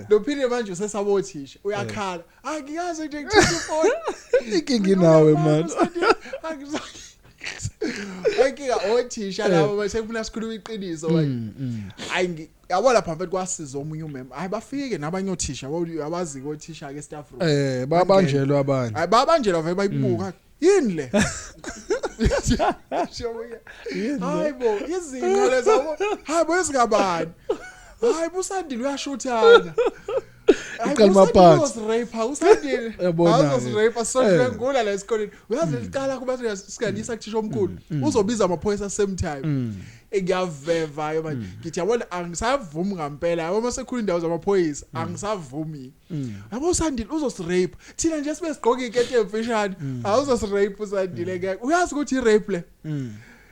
Lo philile manje usesabothisha, uyakhala, angiyazi nje, ngithatha ifoni. Inkinga inawe man. Angizange. Inkinga othisha laba bese kufuna sikhuluma iqiniso manje. Hayi, yabo lapha mfethu kwasiza omunye umem. Hayi, bafike nabanye othisha, abazi othisha ke staff room. Babanjelwa abanye. Hayi, babanjelwa vele, bayibuka. Yini le? Hayi bo, izinqa lezo. Hayi bo, ezingabani? Hayi bo, usandile uyashuthana. Iqala maphansi. Uzosirape usandile. Yabona-ke. Uzosirape sodlwengula la esikoleni. Uyazi liqala kuba singanisa kuthisha omkhulu. Uzobiza amaphoyisa same time. Ngiyaveva manje. Ngithi yabona, angisavumi ngempela. Yabo masekhulu indawo zamaphoyisa, angisavumi. Yabo usandile uzosirape. Thina nje sibe sigqoka ikete emfishane. Awuzosirape usandile ngeke. Uyazi ukuthi i rape le.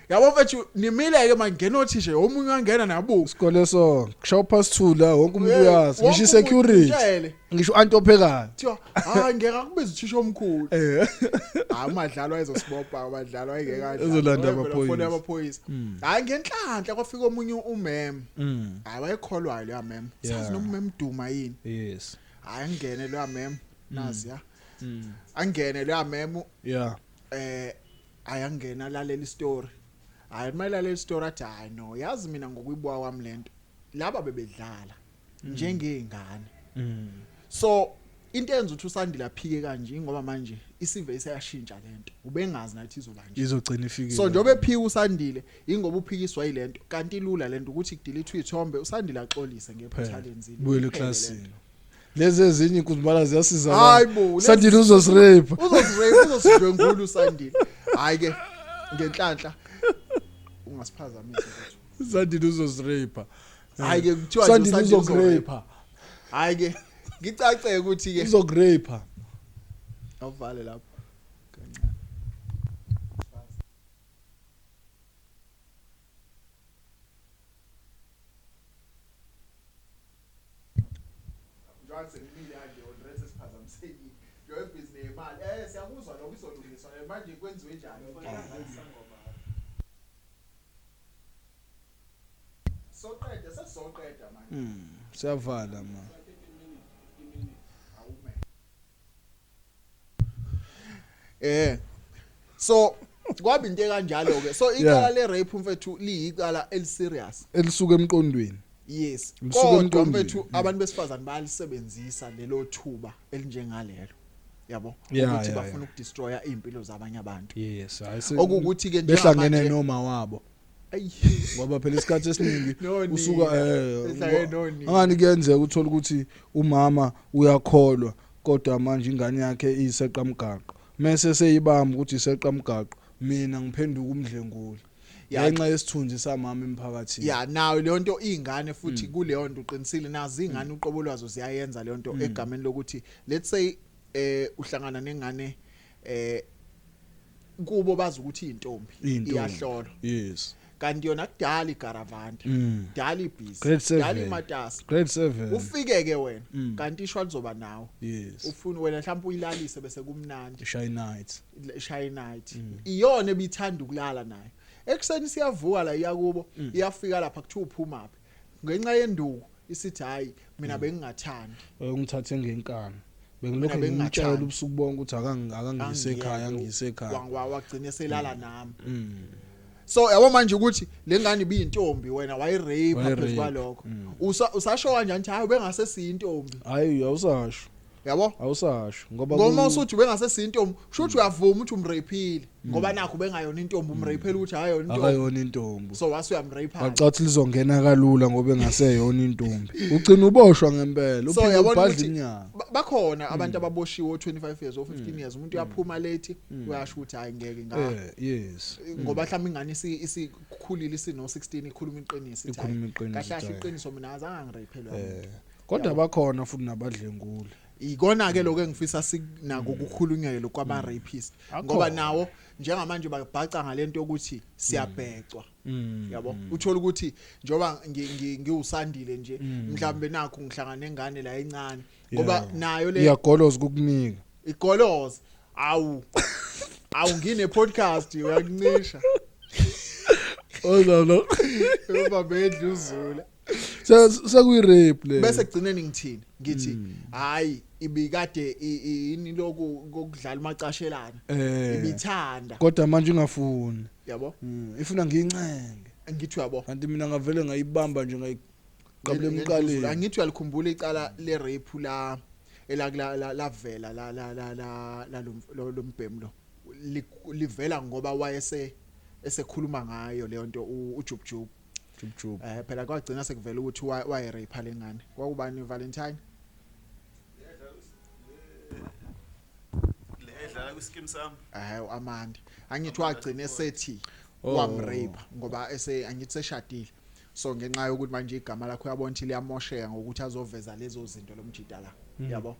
Yabo mfethu, nimile ke manje, othisha omunye wangena nabuka. Isikole sonke kushaw past 2 la, wonke umuntu uyazi, ngisho i-security, ngisho u-anti ophekayo. Kuthiwa hayi, ngeke akubiza uthisha omkhulu. Hayi, umadlalo wayezosibopha, umadlalo wayengeke adlale. Ezolanda Wayevele amaphoyisa. afone amaphoyisa. Hayi, ngenhlanhla kwafika omunye umem. Hayi, wayekholwayo leya mem. Sazi noma umem Duma yini. Hayi, angene leya mem, nazi ya. Angene leya mem. Ayangena lalela istory. Hayi, mayilalela istory athi, hayi no, yazi mina ngokuyibuka kwami lento laba bebedlala njengezingane. So into enza ukuthi uSandile aphike kanje ngoba manje isive isayashintsha lento, ubengazi nathi izoba nje. Izogcina ifikile. So njengoba ephika uSandile, ingoba uphikiswa yilento, kanti ilula lento ukuthi kudelete izithombe, uSandile axolise ngephutha lenzile. Buyele Iphele lento. eklasini. Lezi ezinye inkunzimala ziyasiza. Hayi bo, Sandile uzosirape. Uzosirape, uzosidlwengula uSandile. Hayi ke, ngenhlanhla ungasiphazamisa mfethu. Sandile uzosirape. Hayi ke, kuthiwa nje Sandile uSandile uzogrape. Hayi ke, ngicaceke ukuthi ke Uzogrape. Awuvale lapho. Njengoba sengimile kanje on rate siphazamisekile. Njengoba busy nemali. Siyakuzwa lokho, izolungiswa manje, kwenziwe njani? Soqeda, sesizoqeda manje. Siyavala ma. Awume. So kwaba into ekanjalo ke. So icala le rape mfethu liyicala eliserious. Elisuka emqondweni. Yes. Lisuka Kodwa emqondweni. mfethu, abantu besifazane bayalisebenzisa lelo thuba elinjengalelo. Yabo, ukuthi bafuna ukudestroya impilo zabanye abantu. Yes, hayi Okuwukuthi ke behlangene njengamanje noma wabo. Ayi. Ngoba phela isikhathi esiningi Nonina. usuka Behlangene nonina. angani kuyenzeka uthola ukuthi umama uyakholwa, kodwa manje ingane yakhe iyiseqa mgaqo. Mase seyibamba ukuthi iseqa mgaqo, mina ngiphenduka umdlenguli. Ngenxa yesithunzi samama emphakathini. Ya, nayo leyo nto ingane futhi kuleyo nto uqinisile, nazi ingane uqobo lwazo ziyayenza leyo nto egameni lokuthi let's say uhlangana nengane, kubo bazi ukuthi intombi Iyintombi. iyahlolwa. Kanti yona kudala igaravanta, dala ibhizi, Grade seven. dala imatasa. Grade 7. Ufike ke wena, kanti ishwa lizoba nawe. Ufuna wena mhlawumbe uyilalise bese kumnandi. Shy night. Shy night. Iyona ebithanda ukulala nayo. Ekseni siyavuka la iyakubo, iyafika lapha kuthiwa uphuma phi. Ngenxa yenduku isithi hayi mina bengingathandi. Ungithathe ngenkani. Mina Bengilokhu bengingathandi. ngimtshela ubusuku bonke ukuthi akangiyise ekhaya, angiyise ekhaya. Wagcina selala nami. So yabo manje ukuthi lengane ibiyintombi, wena wayirape Wayirape. phezu kwalokho. Usasho kanjani ukuthi hayi bengase siyintombi? Hayi, awusasho. Yabo? Awusasho ngoba Ngoba usuthi bengase siyintombi, kusho ukuthi uyavuma ukuthi umrapeile, ngoba nakho bengayona intombi, umrapeile ukuthi hayi yona intombi. Akayona intombi. So wase uyamrape. Wacathi lizongena kalula ngoba engaseyona intombi. Ugcina uboshwa ngempela, So uphinde yabona ubhadle ukuthi iminyaka. Bakhona abantu ababoshiwe 25 years or 15 years, umuntu uyaphuma late uyasho ukuthi hayi ngeke nga. Yes. Ngoba mhlawumbe ingane isikhulile, isino 16, ikhuluma iqiniso, ithi Ikhuluma hayi, iqiniso, kahle kahle ithi hayi. iqiniso mina azange ngirape lo muntu. Kodwa Yabo. bakhona futhi nabadlenguli. Ikona ke lokho engifisa sinako ukukhulunywa lokho kwama rapist, ngoba Akhona. nawo njengamanje babhaca ngalento yokuthi siyabhecwa. Yabo, uthola ukuthi njoba ngiwusandile nje, mhlambe nakho ngihlangana nengane la encane, ngoba nayo le Iyagoloza ukukunika. Igoloza. Awu. Awu, ngine podcast uyakuncisha. Oh no no. Uba bedluzula. Sekuyi rape le. Bese kugcineni ngithini? Ngithi hayi ibikade yini lokhu kokudlala umacashelana. Ibithanda. Kodwa manje ingafuni. Yabo? Ifuna ngiyincenge. Ngithi uyabo. Kanti mina ngavele ngayibamba nje ngayiqabula emqaleni. Angithi uyalikhumbula icala le rape la elakula lavela la la la la la lo mbhemu lo. Livela ngoba wayese esekhuluma ngayo leyo nto uJub Jub. Jub Jub. Phela kwagcina sekuvela ukuthi waye rape lengane. Kwakubani Valentine? Le edlala kwiskim sami. Amanda. Angithi wagcina esethi Oh. wamrape ngoba ese angithi seshadile. So ngenxa yokuthi manje igama lakhe uyabona ukuthi liyamosheka ngokuthi azoveza lezo zinto lomjida la. Yabo?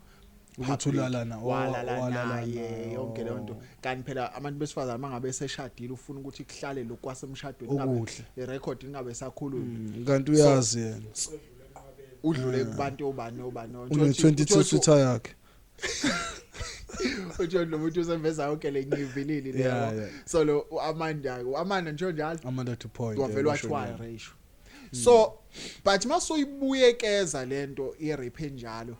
Ukuthi ulala na, Walala walala naye, na, Yonke leyo nto. Kanti phela abantu besifazane mangabe seshadile ufuna ukuthi kuhlale lokhu kwasemshadweni, kungabe Okuhle. irecord ingabe sakhuluma. Kanti uyazi yena. Udlule kubantu obani obani. Une 22 seater yakhe. Uthi lo muntu useveza yonke le nyivilili leyo. So lo uAmanda, uAmanda nje njalo. Amanda to point. Wavela Washo wathiwa njalo. ratio. So but masuyibuyekeza lento i-rape enjalo,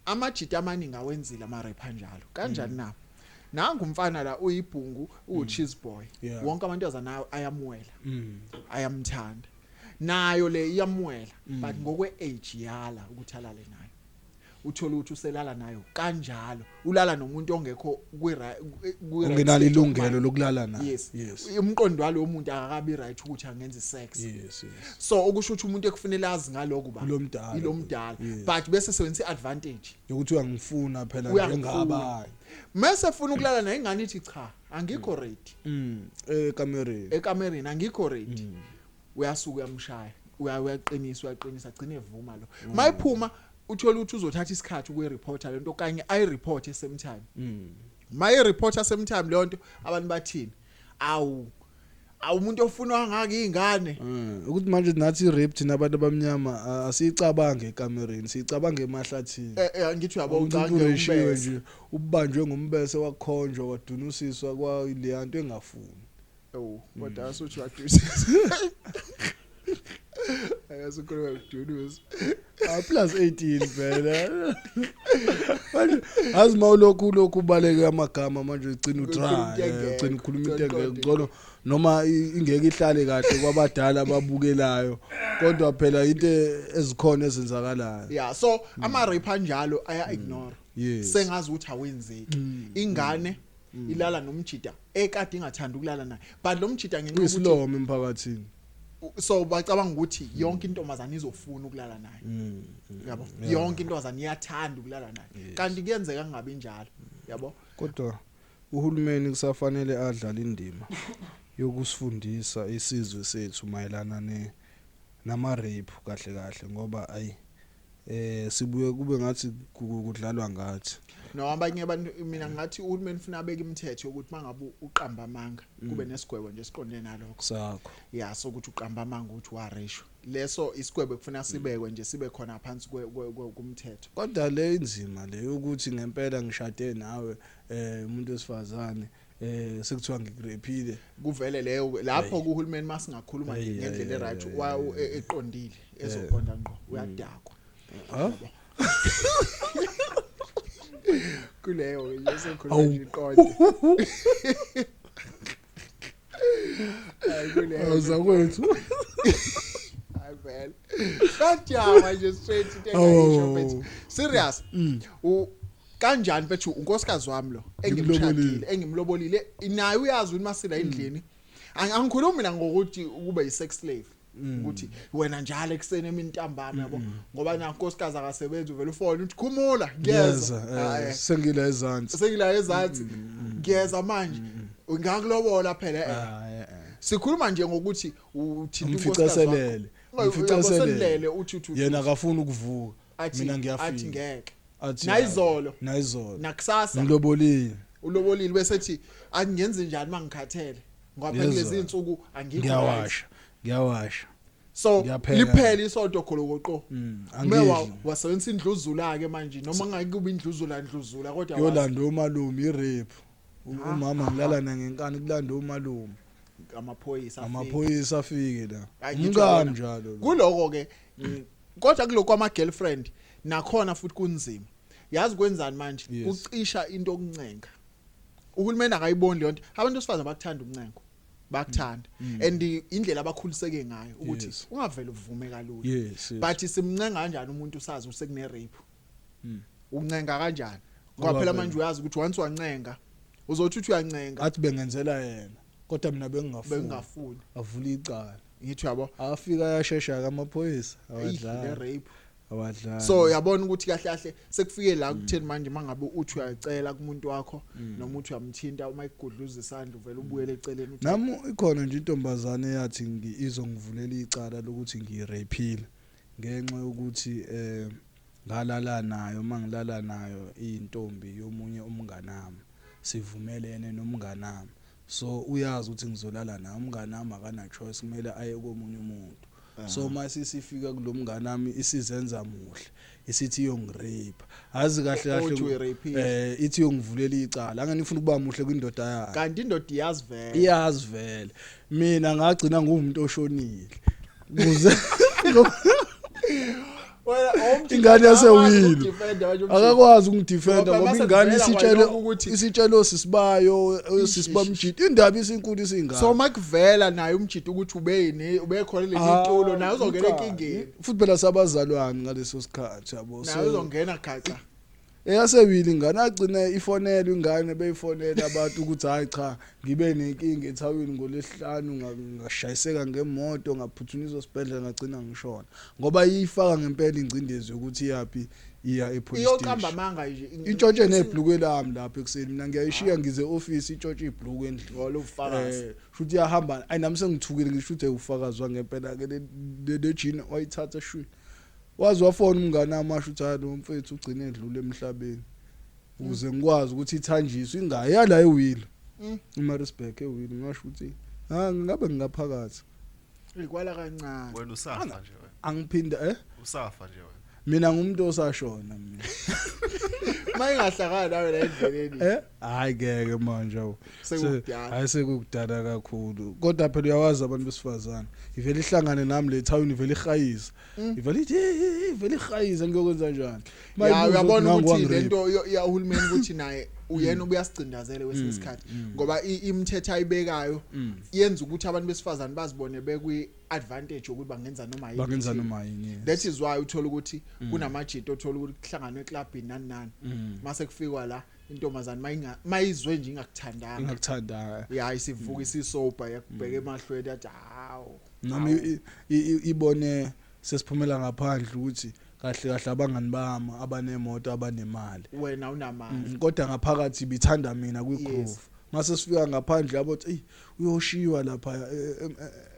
amajita amaningi awenzile ama-rape anjalo. Kanjani na? Nangu umfana la uyibhungu, uwu-cheese boy. Wonke amantombazana ayamuwela, ayamthanda, nayo le iyamuwela, but ngokwe-age yala ukuthi alale nayo. Uthola ukuthi uselala nayo kanjalo, ulala nomuntu ongekho kwi-right Ungenalo state of ilungelo mind. lokulala naye. Yes. Yes. Umqondo walowo muntu akakabi right ukuthi angenza i-sex. Yes. So okusho ukuthi umuntu ekufanele azi ngalokho ba Ilomdala. Ilomdala. Yes. But bese sebenzisa i-advantage Yokuthi uyangifuna phela Uyangifuna. njengabanye. Mase funa ukulala naye, ingane ithi cha, angikho ready. Ekamereni. Ekamereni angikho ready. Uyasuka uyamshaya, uyaqinisa, uyaqinisa, agcine evuma lo. Mayiphuma uthola ukuthi uzothatha isikhathi ukuyireporta lento kanye ayireport same time. Mayireporta same time leyo nto, abantu bathini? Awu, awumuntu ofunwa ngaka izingane. Ukuthi manje nathi i-rape thina abantu abamnyama asiyicabange ekamereni, siyicabange emahlathini. Ngithi uyabo, Umuntu ucange ureshiwe umbese. nje, ubanjwe ngombese, wakhonjwa, wadunusiswa kwa leya nto engafuni. Oh, kodwa asuthi wadusa. Ayasukhuluma kudunusa. Ah, plus 18 phela. Manje azi mawulokhu ulokhu ubaleke amagama manje ugcina Ukhuluma udry into engekho. ugcina ukhuluma into Ugcina engekho. uqonde. Ngcono noma ingeke ihlale kahle kwabadala ababukelayo, kodwa phela into ezikhona ezenzakalayo. Yeah, so ama rape anjalo aya ignore. Sengazi ukuthi awenzeki. Ingane ilala nomjida ekade ingathanda ukulala naye. But lo mjida ngenxa yokuthi Isilomo emphakathini. So bacabanga ukuthi yonke intombazana izofuna ukulala naye. Yabo? Yonke intombazana iyathanda ukulala naye. Kanti kuyenzeka kungabi njalo. Yabo? Kodwa uhulumeni kusafanele adlale indima yokusifundisa isizwe sethu mayelana ne nama rape kahle kahle, ngoba ayi sibuye kube ngathi kudlalwa ngathi. No, abanye abantu, mina ngathi uhulumeni ufuna abeke imithetho yokuthi mangabe uqamba amanga kube nesigwebo nje esiqondene nalokho. Sakho. Ya, sokuthi uqamba amanga ukuthi wareshwa, leso isigwebo kufuna sibekwe nje, sibe khona phansi kumthetho. Kodwa le inzima le ukuthi ngempela ngishade nawe umuntu wesifazane sekuthiwa ngikurepile. Kuvele leyo lapho kuhulumeni masingakhuluma nje Ayi, ngendlela ayi, eright ayi, eqondile ezoqonda ngqo, uyadakwa Ha. Kuleyo nje sokhuluma Awu. nje iqonde. Hayi, kuleyo. Awuzakwethu. Hayi vele, kanjani nje straight into engayisho mfethu, serious. U kanjani mfethu, unkosikazi wami lo engimshadile, engimlobolile naye, uyazi ukuthi masila endlini. Angikhulumi mina ngokuthi kube yi-sex slave, ukuthi wena njalo ekuseni, emini, ntambama, yabo, ngoba na unkosikazi akasebenzi, uvela ufone uthi khumula, ngiyeza. Ngiyeza. Hhayi, Sengila ezansi. Sengila ezansi, ngiyeza manje, ngakulobola phela. Ah, Sikhuluma nje ngokuthi uthinta unkosikazi wakho. Umficaselele. Umficaselele. Umficaselele uthi uthi Yena akafuni ukuvuka. Athi Mina athi ngiyafika. Ngeke. Athi Nayizolo. Nayizolo. Nakusasa. Ngilobolile. Ulobolile bese ethi angenze njani mangikhathele, ngoba phela Yezwa. kulezi insuku angikho right. Ngiyawasha. Ngiyawasha. So Ngiyapheka. liphela isonto kholokoqo. Mewa Angidli. wasebenzisa indluzula ke manje, noma ngeke kube indluzula ndluzula, kodwa Yolanda umalume i-rape. Umama ngilala nangenkani kulanda umalume. Amaphoyisa afike. Amaphoyisa afike la. Hayi, ngithi Umkami uyabona, njalo lo. Kuloko ke kodwa kuloko ama girlfriend nakhona futhi kunzima. Yazi kwenzani manje? Kucisha into okuncenga. Uhulumeni akayiboni leyo nto. Abantu besifazane bakuthanda ukuncenga, bakuthanda, and indlela abakhuliseke ngayo ukuthi ungavele uvume kalula. Yes. But simncenga kanjani umuntu usazi usekune rape? Uncenga kanjani? Ngoba Ngoba phela phela- manje uyazi ukuthi once wancenga, uzothi uthi uyancenga, Athi bengenzela yena kodwa mina bengingafuni. Bengingafuni. Avula icala. Ngithi uyabo. Afika ayashesha ke amaphoyisa. Eyi, le Awadlali. rape. Awadlali. So uyabona ukuthi kahle kahle sekufike la kutheni manje, mangabe uthi uyacela kumuntu wakho noma uthi uyamthinta, uma ikugudluza isandla uvela ubuyele eceleni uthi Nami ikhona nje intombazane eyathi izongivulela icala lokuthi ngirapile ngenxa yokuthi ngalala nayo, mangilala nayo intombi yomunye umnganami. Sivumelene nomnganami, so uyazi ukuthi ngizolala naye. Umnganami akana choice, kumele aye komunye umuntu. So mase sifika kulomnganami, isizenza muhle, isithi iyongirape, azi kahle Othi kahle. uyirapile. Ithi iyongivulela icala, angani ifuna ukuba muhle kwindoda yakhe. Kanti indoda iyazi vele. Iyazi vele. Mina ngagcina ngumuntu oshonile kuze Wena omjita Ingane yasewilo. ukudefenda manje umjita. Akakwazi ukungidefenda Ngoba ngoba mase ingane kuvela isitshele kwalokhu ukuthi- isitshele osisibayo, osisibamjita, indaba isinkulu isingaka. So makuvela naye umjita ukuthi ubeyini, ubekhona leli Ah, tulo, naye uzongena cha. enkingeni. Futhi phela sabazalwane ngaleso sikhathi, yabo. Naye So uzongena gaxa. Eyasewile ingane, agcine ifonela ingane, beyifonela abantu ukuthi hayi cha, ngibe nenkinga ethawini ngolesihlanu, ngashayiseka ngemoto, ngaphuthunyiswa esibhedlela, ngagcina ngishona, ngoba iyifaka ngempela ingcindezi yokuthi iyaphi, iya epolice Iyoqamba station. amanga nje. Intshontshe nebhluku lami lapha ekuseni. Mina ngiyayishiya, ngize office, intshontshe ibhluku endlini. Ngolo ufakazi. Shuthi iyahamba. Ayi, nami sengithukile, ngisho ukuthi ufakazi wangempela ke le jean wayithatha shwi. Waze wafona umngane wami, washo ukuthi hayi, lo mfethu ugcine edlule emhlabeni, ukuze ngikwazi ukuthi ithanjiswe ingayi yala ewilo. IMaritzburg ewilo, ngasho ukuthi ha, ngabe ngingaphakathi. Ikwala kancane. Wena usafa nje wena. Angiphinda Usafa nje wena. Mina ngumuntu osashona mina. Mayingahlakala nawe la endleleni. Hayi, ngeke manje, awu. Sekukudala. Hayi, sekukudala kakhulu, kodwa phela uyawazi abantu besifazane, ivele ihlangane nami le town, ivele ihayisa, ivele ithi "Hey, hey, hey," ivele ihayisa, ngiyokwenza njani? Ya, Mayibuza uyabona nangu ukuthi wangirape. lento yahulumeni ukuthi naye uyena ubuyasicindazela kwesinye isikhathi, ngoba imithetho ayibekayo yenza ukuthi abantu besifazane bazibone bekwi advantage yokuthi bangenza noma yini. Bangenza ethile. noma yini, yes. That is why uthola ukuthi kunamajito, othola ukuthi kuhlanganwe eclubini nani nani, mase kufikwa la intombazane mayinga mayizwe nje ingakuthandanga, Ingakuthandanga. ya, isivuka isisober, yakubheka emahlweni, athi hawu. Noma ibone sesiphumela ngaphandle ukuthi kahle kahle abangani bami abanemoto, abanemali, Wena unamali. Kodwa ngaphakathi bithanda mina kwi-groove. Mase sifika ngaphandle, yabo, uthi eyi, uyoshiwa lapha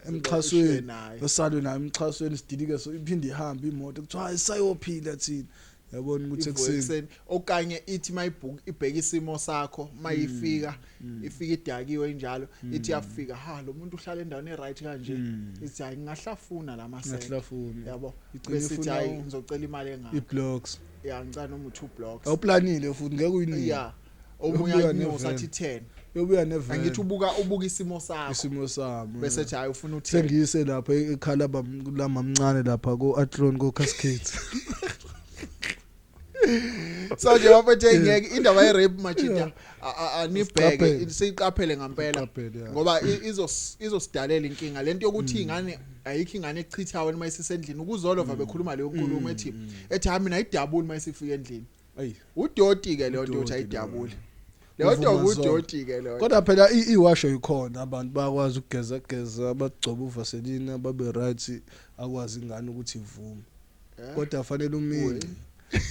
emxhasweni. Naye. Osalwe naye emxhasweni, sidilike, so iphinde ihambe imoto, kuthiwa hayi, sayophila thina, yabona ukuthi Ivuke ekuseni. Ekuseni okanye ithi mayibhuka, ibheka isimo sakho, mayifika, ifika idakiwe injalo, ithi yafika, ha, lo muntu uhlala endaweni eright kanje, ithi hayi, ngingahlafuna la masente. Ngahlafuna. Yabo. Igcine Bese ithi ifuna hayi, ngizocela imali engaka. I-blocks. Ya, ngicela noma u2 blocks. Awuplanile futhi, ngeke uyinike. Ya, omunye Uyobuya anyusa neveni. athi 10. Yobuya neveni. Angithi ubuka isimo sakho. Isimo sami. Bese ethi hayi, ufuna u10. Sengiyise lapha ekhala lamamncane lapha ko-Athlone, ko-Cascades. So nje bafethu, ngeke indaba ye-rape, majita, anibheke. Siqaphele. Siyiqaphele ngampela. Siqaphele, ya. Ngoba izosidalela inkinga lento yokuthi ingane, ayikho ingane echithayo wena mayisisendlini ukuzolova, bekhuluma leyo nkulumo ethi hayi, mina ayidabuli mayisifika endlini. Ayi. Udoti ke leyo nto Udoti ukuthi ayidabuli leyo. Leyo nto. Uvuma zonke. Udoti ke leyo. Kodwa phela iwasho ikhona, abantu bayakwazi ukugeza geza, bagcoba uvaseline, babe right, akwazi ingane ukuthi ivume. Kodwa fanele umince,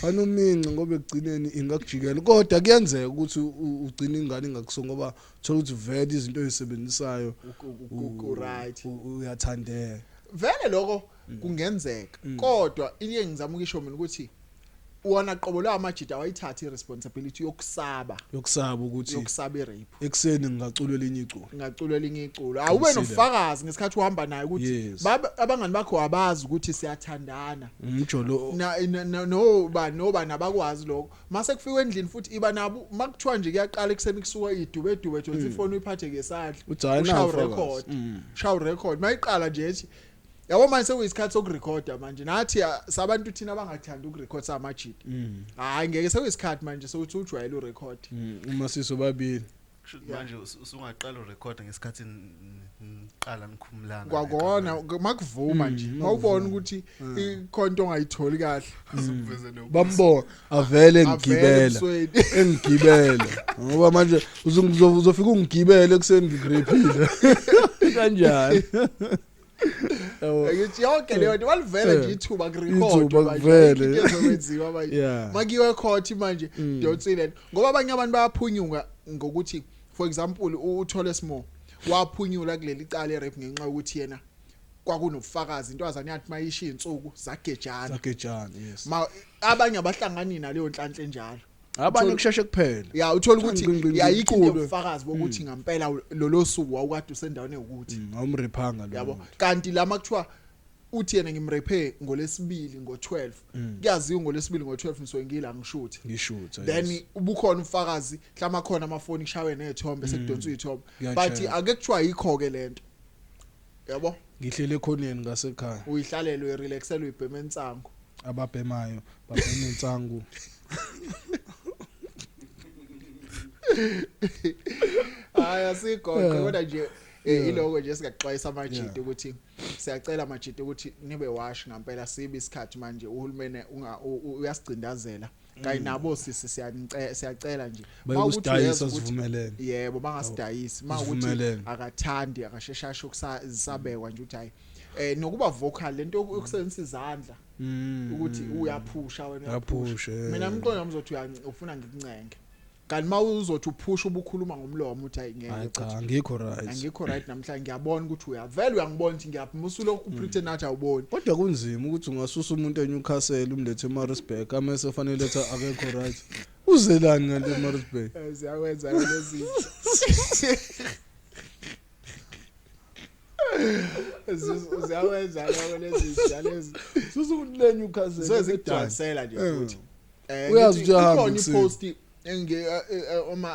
fanele umince, ngoba ekugcineni ingakujikela. Kodwa kuyenzeka ukuthi ugcine ingane ingakusonga, ngoba uthola ukuthi vele izinto oyisebenzisayo Right. Uyathandeka. Vele lokho kungenzeka, kodwa into engizama ukusho mina ukuthi wona qobo lawo amajita awayithatha iresponsibility yokusaba. Yokusaba ukuthi Yokusaba irape. Ekuseni ngingacula elinye iculo. Ngacula elinye iculo. Awube Qinisile. nofakazi ngesikhathi uhamba naye ukuthi abangani bakho abazi ukuthi siyathandana. Umjolo. Na noba nabakwazi lokho. Mase kufika endlini futhi iba nabo, makuthiwa nje kuyaqala ekuseni, kusuka idube dube, thola ifoni uyiphathe ngesandla. Uthi hayi, Ushaye nawu ufakazi. record. Shaw record mayiqala nje, ethi yabo manje sekuyisikhathi sokurekhoda manje, nathi sabantu thina abangathandi ukurecord samajita. Hayi, ngeke, sekuyisikhathi manje sokuthi ujwayele urecord. Uma sisobabili. Kusho manje usungaqala urecord ngesikhathi niqala nikhumulana. Kwakona makuvuma nje, mawubona ukuthi ikhona into ongayitholi kahle. Usuveze nobuso. Bambona avele Avele ngigibela. Ebusweni. Engigibela ngoba manje uzofika ungigibele ekuseni, ngigrepile kanjani, yabo. Ngithi yonke leyo nto balivele nje ithuba kurecord. Ithuba kuvele. Ezokwenziwa manje makiwe court manje, dotsile, ngoba abanye abantu bayaphunyuka ngokuthi, for example, uThole Small waphunyula kuleli cala erape ngenxa yokuthi yena kwakunobufakazi, intwazane yathi mayisho izinsuku zagejana. Sagejana, yes. Ma abanye abahlangani naleyo nhlanhla enjalo. Abanye kusheshe kuphela. Ya, uthola ukuthi Ngqi, ngqi, ngqi, ayikho into kuculwe. yobufakazi bokuthi ngampela lolo suku wawukade usendaweni ewukuthi. Awumrephanga lo Yabo, muntu. kanti lama kuthiwa uthi yena ngimrephe ngolesibili ngo12, kuyaziwa ngolesibili ngo12 ngisuke ngila ngishuthi. Ngishutha. Then yes. ubukhona ubufakazi, mhlawumbe khona amafoni kushawe nezithombe, sekudonswa izithombe, but Kuya-check. ake kuthiwa yikho ke lento, yabo. Ngihlele ekhoneni ngasekhaya. Uyihlalele, uyirelaxele, uyibhema insango. Ababhemayo babhema insangu. Hayi, asigoqe. Kodwa nje iloko nje singaxwayisa amajita ukuthi siyacela amajita ukuthi nibe wash ngampela, sibe isikhathi manje uhulumene uyasigcindazela kanye nabo sisi, siyanicela, siyacela nje. Uma ukuthi Bayokusidayisa uyezwa ukuthi- sivumelene. Yebo, bangasidayisi. Uma ukuthi Sivumelene. akathandi, akasheshashe ukusabekwa nje ukuthi hayi, nokuba vocal lento yokusebenzisa izandla ukuthi uyaphusha wena, uyaphusha. Uyaphusha, Mina umqondo wami uzothi ufuna ngikuncenge, kanti uma uzothi uphusha ubukhuluma ngomlomo uthi hayi, ngeke. Hayi cha, angikho right. Angikho right namhlanje, ngiyabona ukuthi uyavela, uyangibona ukuthi ngiyaphuma, usulokhu upretend nathi awuboni. Kodwa kunzima ukuthi ungasusa umuntu eNewcastle umlethe eMaritzburg, amese fanele letha akekho right. Uzelani ngento eMaritzburg? Siyakwenza lezi, ziyakwenza lokho lezi lezi. Susa umuntu le Newcastle. Sezikujwayisela nje futhi. Uyazi Ngithi ukuthi uyahamba ikhona ekuseni. ipost enge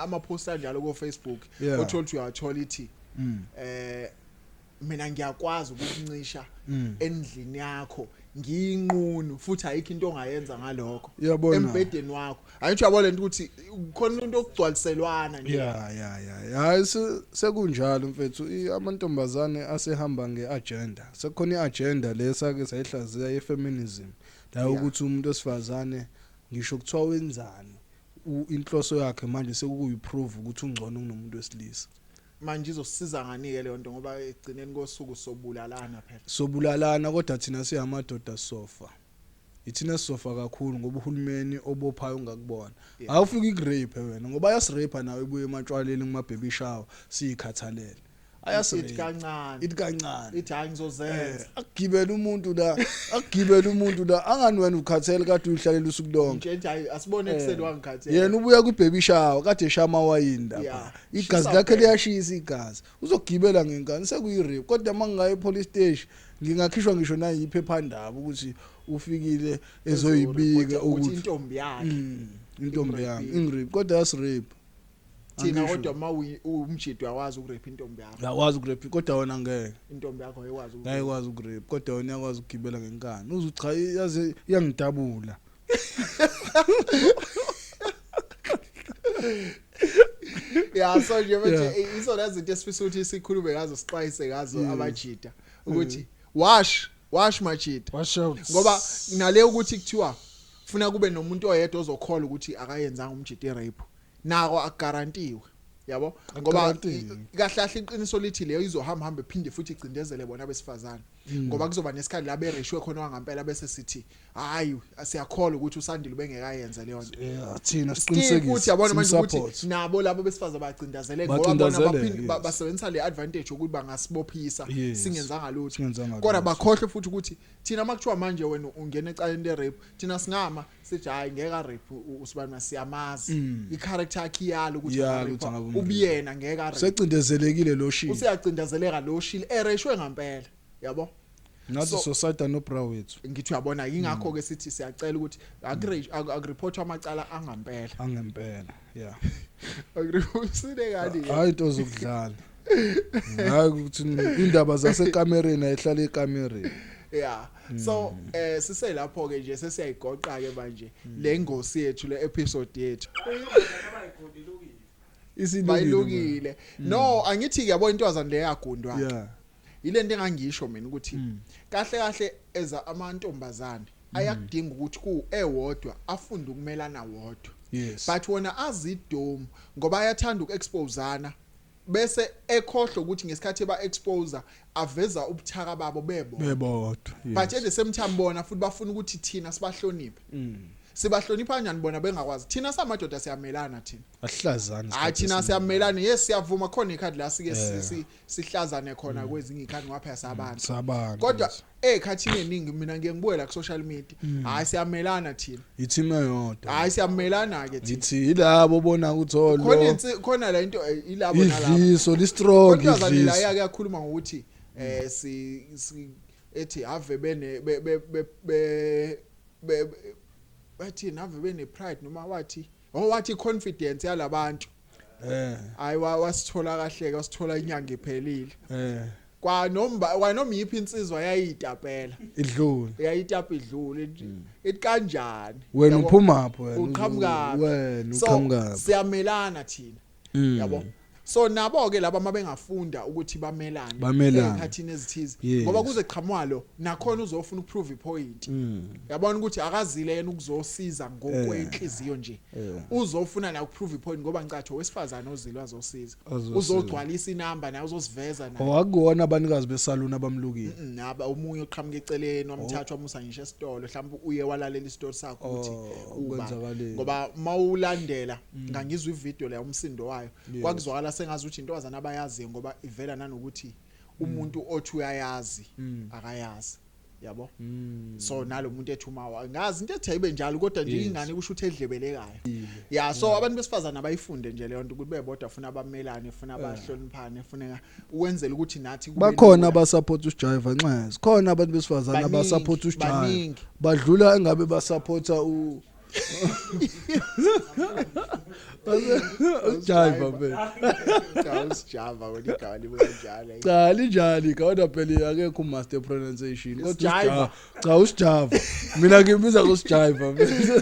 ama post anjalo ko Facebook, othola ukuthi uyathola ithi mina ngiyakwazi ukukuncisha endlini yakho ngiyinqunu, futhi ayikho into ongayenza ngalokho Uyabona. embhedeni wakho. Angithi uyabona lento ukuthi khona into okugcwaliselwana nje. Ya, hayi, sekunjalo mfethu. Amantombazane asehamba ngeagenda, sekukhona iagenda lesake sayihlaziya yefeminism la, ukuthi umuntu wesifazane ngisho kuthiwa wenzani, inhloso yakhe manje sekuyiprove ukuthi ungcono kunomuntu wesilisa. Manje izosiza ngani ke leyo nto, ngoba egcineni kosuku sobulalana phela? Sobulalana, kodwa thina siyamadoda sofa, ithina sisofa kakhulu ngoba uhulumeni obophayo ungakubona. Awufika ikurape wena ngoba ayasirape nawe, ibuye ematshwaleni kuma baby shower siyikhathalele. Ithi Ayasirape. kancane. Ithi kancane. Ithi hayi, ngizozenza. Akugibela umuntu la, akugibela umuntu la, angani wena ukhathele kade uyihlalela usuku lonke. Nje nje hayi, asibone ekuseni wangikhathela. Yena ubuya kwi-baby shower kade eshaya amawayini lapha, igazi Shisa lakhe bhe. liyashisa igazi, uzogibela ngenkani, sekuyi-rape. Kodwa uma ngingaye e-police station ngingakhishwa ngisho nayiphephandaba ukuthi ufikile ezoyibika ukuthi ukuthi intombi yakhe Intombi yami Imrape. ingirape, kodwa yasirape. Thina Angisho. kodwa uma umjidi uyakwazi ukurape intombi yakho. Uyakwazi ukurape, kodwa wena ngeke. Intombi yakho ayikwazi Ngeke ikwazi ukurape, kodwa wena uyakwazi ukugibela ngenkani uze cha, yaze iyangidabula. Ya, so nje manje izona zinto esifisa ukuthi sikhulume ngazo, sixwayise ngazo abajida ukuthi wash, wash majida. Wash out. Ngoba nale ukuthi kuthiwa funa kube nomuntu oyedwa ozokholwa ukuthi akayenzanga umjida irape, nako akugarantiwe, yabo, ngoba Akugarantiwe. kahle kahle iqiniso lithi leyo izohamba hambe phinde futhi igcindezele bona abesifazane, ngoba kuzoba nesikhathi la bereshwe khona wangampela, bese sithi hayi, siyakholwa ukuthi uSandile ubengekayenza leyo nto. Yeah, thina Still futhi siqinisekise yabona manje simsupport. ukuthi nabo labo besifazane bayacindazeleka, ngoba bona Bacindazeleka, basebenzisa le advantage ukuthi bangasibophisa singenzanga lutho. Singenzanga Kodwa lutho. bakhohlwe futhi ukuthi thina makuthiwa manje wena ungena ecaleni le rape, thina singama sithi hayi, ngeke rape usibani, siyamazi i-character yakhe, iyalo ukuthi Iyalo angarape, ukuthi angabe umrape. ubuyena ngeke arape. Secindezelekile lo shit. Useyacindazeleka lo shili ereshwe ngampela, yabo. Nathi society no bra wethu. Ngithi uyabona, ingakho ke sithi siyacela ukuthi akureportwe amacala angampela. Angempela, yeah. Akureportwe kani? Hayi, into zokudlala, hayi ukuthi indaba zasekamereni ayihlala ekamereni. Yeah, so siselapho ke nje, sesiyayigoqa ke manje le ngosi yethu, le episode yethu. Isilungile. Bayilukile. No, angithi yabo intwazana le yagundwa, ile nto engangisho mina ukuthi kahle kahle eza amantombazane ayakudinga ukuthi ku ewodwa afunde ukumelana wodwa, but wona azidomu ngoba ayathanda ukuexposana, bese ekhohlwa ukuthi ngesikhathi eba expose aveza ubuthaka babo bebo Bebodwa. But at the same time bona futhi bafuna ukuthi thina sibahloniphe. Sibahlonipha kanjani bona bengakwazi? Thina samadoda siyamelana thina. Asihlazani. Hayi, thina siyamelana, yes, siyavuma khona ikhadi la sike sihlazane khona kwezinye ikhadi ngoba phela sabantu. Sabantu. Kodwa ekhathini eningi mina ngiye ngibuye la ku social media, hayi, siyamelana thina. I-team eyodwa. Hayi, siyamelana ke thina. Ngithi yilabo bona ukuthi oh Khona lo khona la into ilabo nalabo. Idliso li strong. Kodwa la Idliso. yake yakhuluma ngokuthi si ethi ave bene be be be be be- bathi nave bene pride, noma wathi, oh, wathi confidence yalabantu. Hayi, wasithola kahle ke, wasithola inyanga iphelile. Kwa noma kwanoma yiphi insizwa yayitapela. Idlule. Yayitapa idlule, ithi kanjani? Wena Yabo? uphuma phi wena? Uqhamukaphi? Wena So uqhamukaphi? siyamelana thina, yabo. So nabo ke laba mabengafunda ukuthi bamelane Bamelane. ezikhathini ezithize, ngoba kuze qhamuka lo nakhona uzofuna ukuprove ipoint. Yabona ukuthi akazile yena ukuzosiza ngokwenhliziyo nje, uzofuna la ukuprove ipoint, ngoba ngicatho wesifazane ozile azosiza. Azosiza. Uzogcwalisa inamba naye, uzosiveza naye. Owakuwona abanikazi besaluni abamlukile? Naba omunye oqhamuka eceleni, wamthatha wamusa ngisho esitolo, mhlawumbe uye walalela isitori sakho ukuthi Oh, uba kwenzakaleni. ngoba mawulandela, ngangizwa ivideo la, umsindo wayo kwakuzwakala sengazi ukuthi intombazana abayaziyo, ngoba ivela nanokuthi umuntu othi uyayazi akayazi, yabo. So nalo muntu ethi uma ngazi into ethi ayibe njalo, kodwa nje ingane kusho ukuthi edlebelekayo ya. So abantu besifazana abayifunde nje leyo nto ukuthi bebodwa funa abamelane, funa abahloniphane, funeka ukwenzela ukuthi nathi kube Bakhona lula. abasupport uSjiva Nxesi, khona abantu besifazana Baningi, abasupport uSjiva. baningi. Badlula engabe basupporta u uSjiva phela. Cha, usijava wena, igama libe kanjalo. Cha, linjani, kodwa phela akekho umaster pronunciation, kodwa Isijiva. uSjiva, cha, uSjiva, mina ngimbiza ngoSjiva.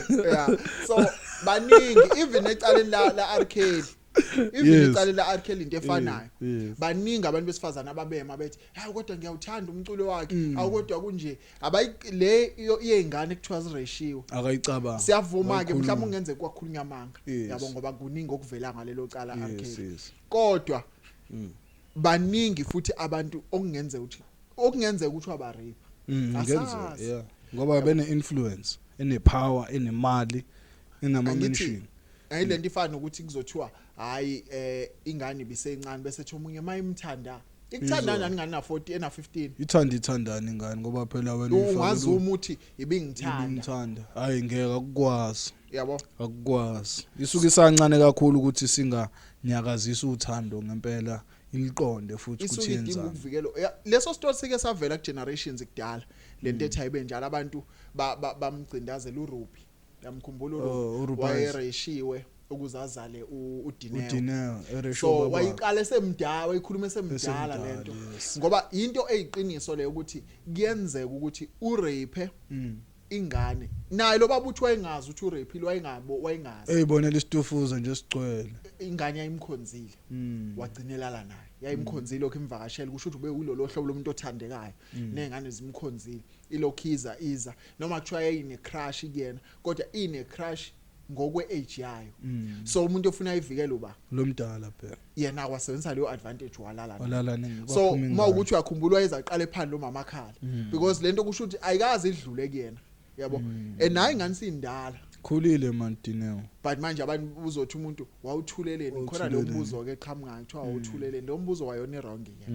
Yeah, so baningi, even ecaleni la R Kelly, even ecaleni la R Kelly into efanayo. Baningi abantu besifazana ababema bethi, hayi, kodwa ngiyawuthanda umculo wakhe. Awu, kodwa kunje abayi le yey'ngane kuthiwa zireshiwe. Akayicabanga. Siyavuma ke. Wayikhuluma. Mhlawumbe ungenzeka kwakhulunywa amanga, yabo, ngoba kuningi okuvela ngalelo cala R Kelly. Kodwa baningi futhi abantu okungenzeka ukuthi wabarape. Ngenzeka. Asazi. Yeah, ngoba bene influence, ene power, enemali, enama Angithi- mention. Ayilento ifana nokuthi kuzothiwa hayi, ingane ibisencane, bese ethi omunye mayimthanda, ikuthanda Izwa. nani ingane na 40 ena 15? Ithanda ithandani ingane, ngoba phela wena uyifakele Ungazuma uthi ibingithanda. Ibingithanda, hayi, ngeke akukwazi. Yabo. Akukwazi, isuke isancane kakhulu ukuthi singanyakazisa uthando ngempela, iliqonde futhi Isuke ukuthi idinga yenzani. ukuvikelwa. Ya, leso story sike savela ku generations kudala, lento ethi ayibe njalo, abantu bamgcindazela uRuby, yamkhumbula? Oh, uRuby. uRuby. Wayereshiwe ukuze azale uDineo. uDineo eresho So ubaba. wayiqala esemdala, wayikhuluma esemdala Esemdala, lento. Ngoba into eyiqiniso leyo ukuthi kuyenzeka ukuthi urape ingane, naye lo baba uthi wayengazi ukuthi urape, wayengabo, wayengazi. Eyibonela isitufuza nje sigcwele. Ingane yayimkhonzile, wagcinelala naye, yayimkhonzile lokho imvakashela, kusho ukuthi ube uyilolo hlobo lomuntu othandekayo, nezingane zimkhonzile, ilokhiza iza, noma kuthiwa yayine crush kuyena, kodwa ine crush ngokwe age yayo. So umuntu ofuna ayivikele uba Lo mdala phela. Yena wasebenzisa leyo advantage, walala naye. Walala nini? So uma ukuthi uyakhumbula, wayezaqala ephandle umama akhala, because lento kusho ukuthi ayikaze idlule kuyena, yabo, and naye ingane sindala. Khulile man Dineo. But manje abantu uzothi umuntu wawuthuleleni khona lo Wawuthuleleni. mbuzo ke eqhamukayo, kuthiwa wawuthuleleni, lo mbuzo wayona i-wrong ke,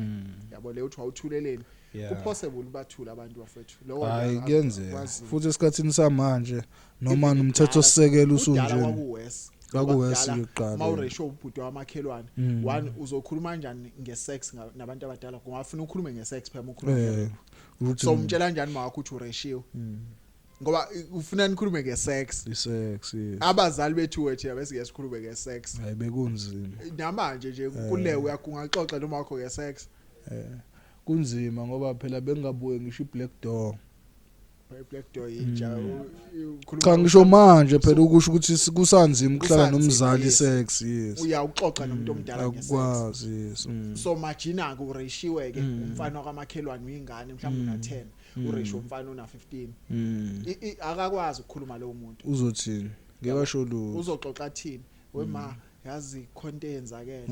yabo, leyo uthi wawuthuleleni. Kupossible bathule abantu bafethu lokho. Hayi, kuyenzeka futhi esikhathini samanje, noma nomthetho sisekelo usunjena. Kwakuwes. Kwakuworse kuqala. Mawuresho ubhuti wamakhelwane one, uzokhuluma kanjani ngesex nabantu abadala? Kungafuna ukhulume ngesex phela uma ukhuluma nge-rape. Ukuthi So umtshela kanjani mawakho ukuthi ureshiwe, ngoba ufuna nikhulume ngesex? Isex, yes. Abazali bethu wethu bese ke sikhulume ngesex. Hayi, bekunzima. Namanje nje kule uyakungaxoxa noma wakho ngesex. Kunzima ngoba phela bengabuye ngisho i-black door. Black door intsha ukhuluma. Cha, ngisho manje phela, ukusho ukuthi kusanzima ukuhlala Kusanzima, nomzali yes. sex, yes. Uyawuxoxa nomuntu omdala ngesex? Akukwazi, yes. So majina ke ureshiwe ke umfana wakamakhelwane, uyingane mhlawumbe una 10, ureshiwe umfana una 15. Akakwazi ukukhuluma lowo muntu. Uzothini? Ngeke asho lutho. Uzoxoxa thini? Wema, yazi khonto eyenzakele.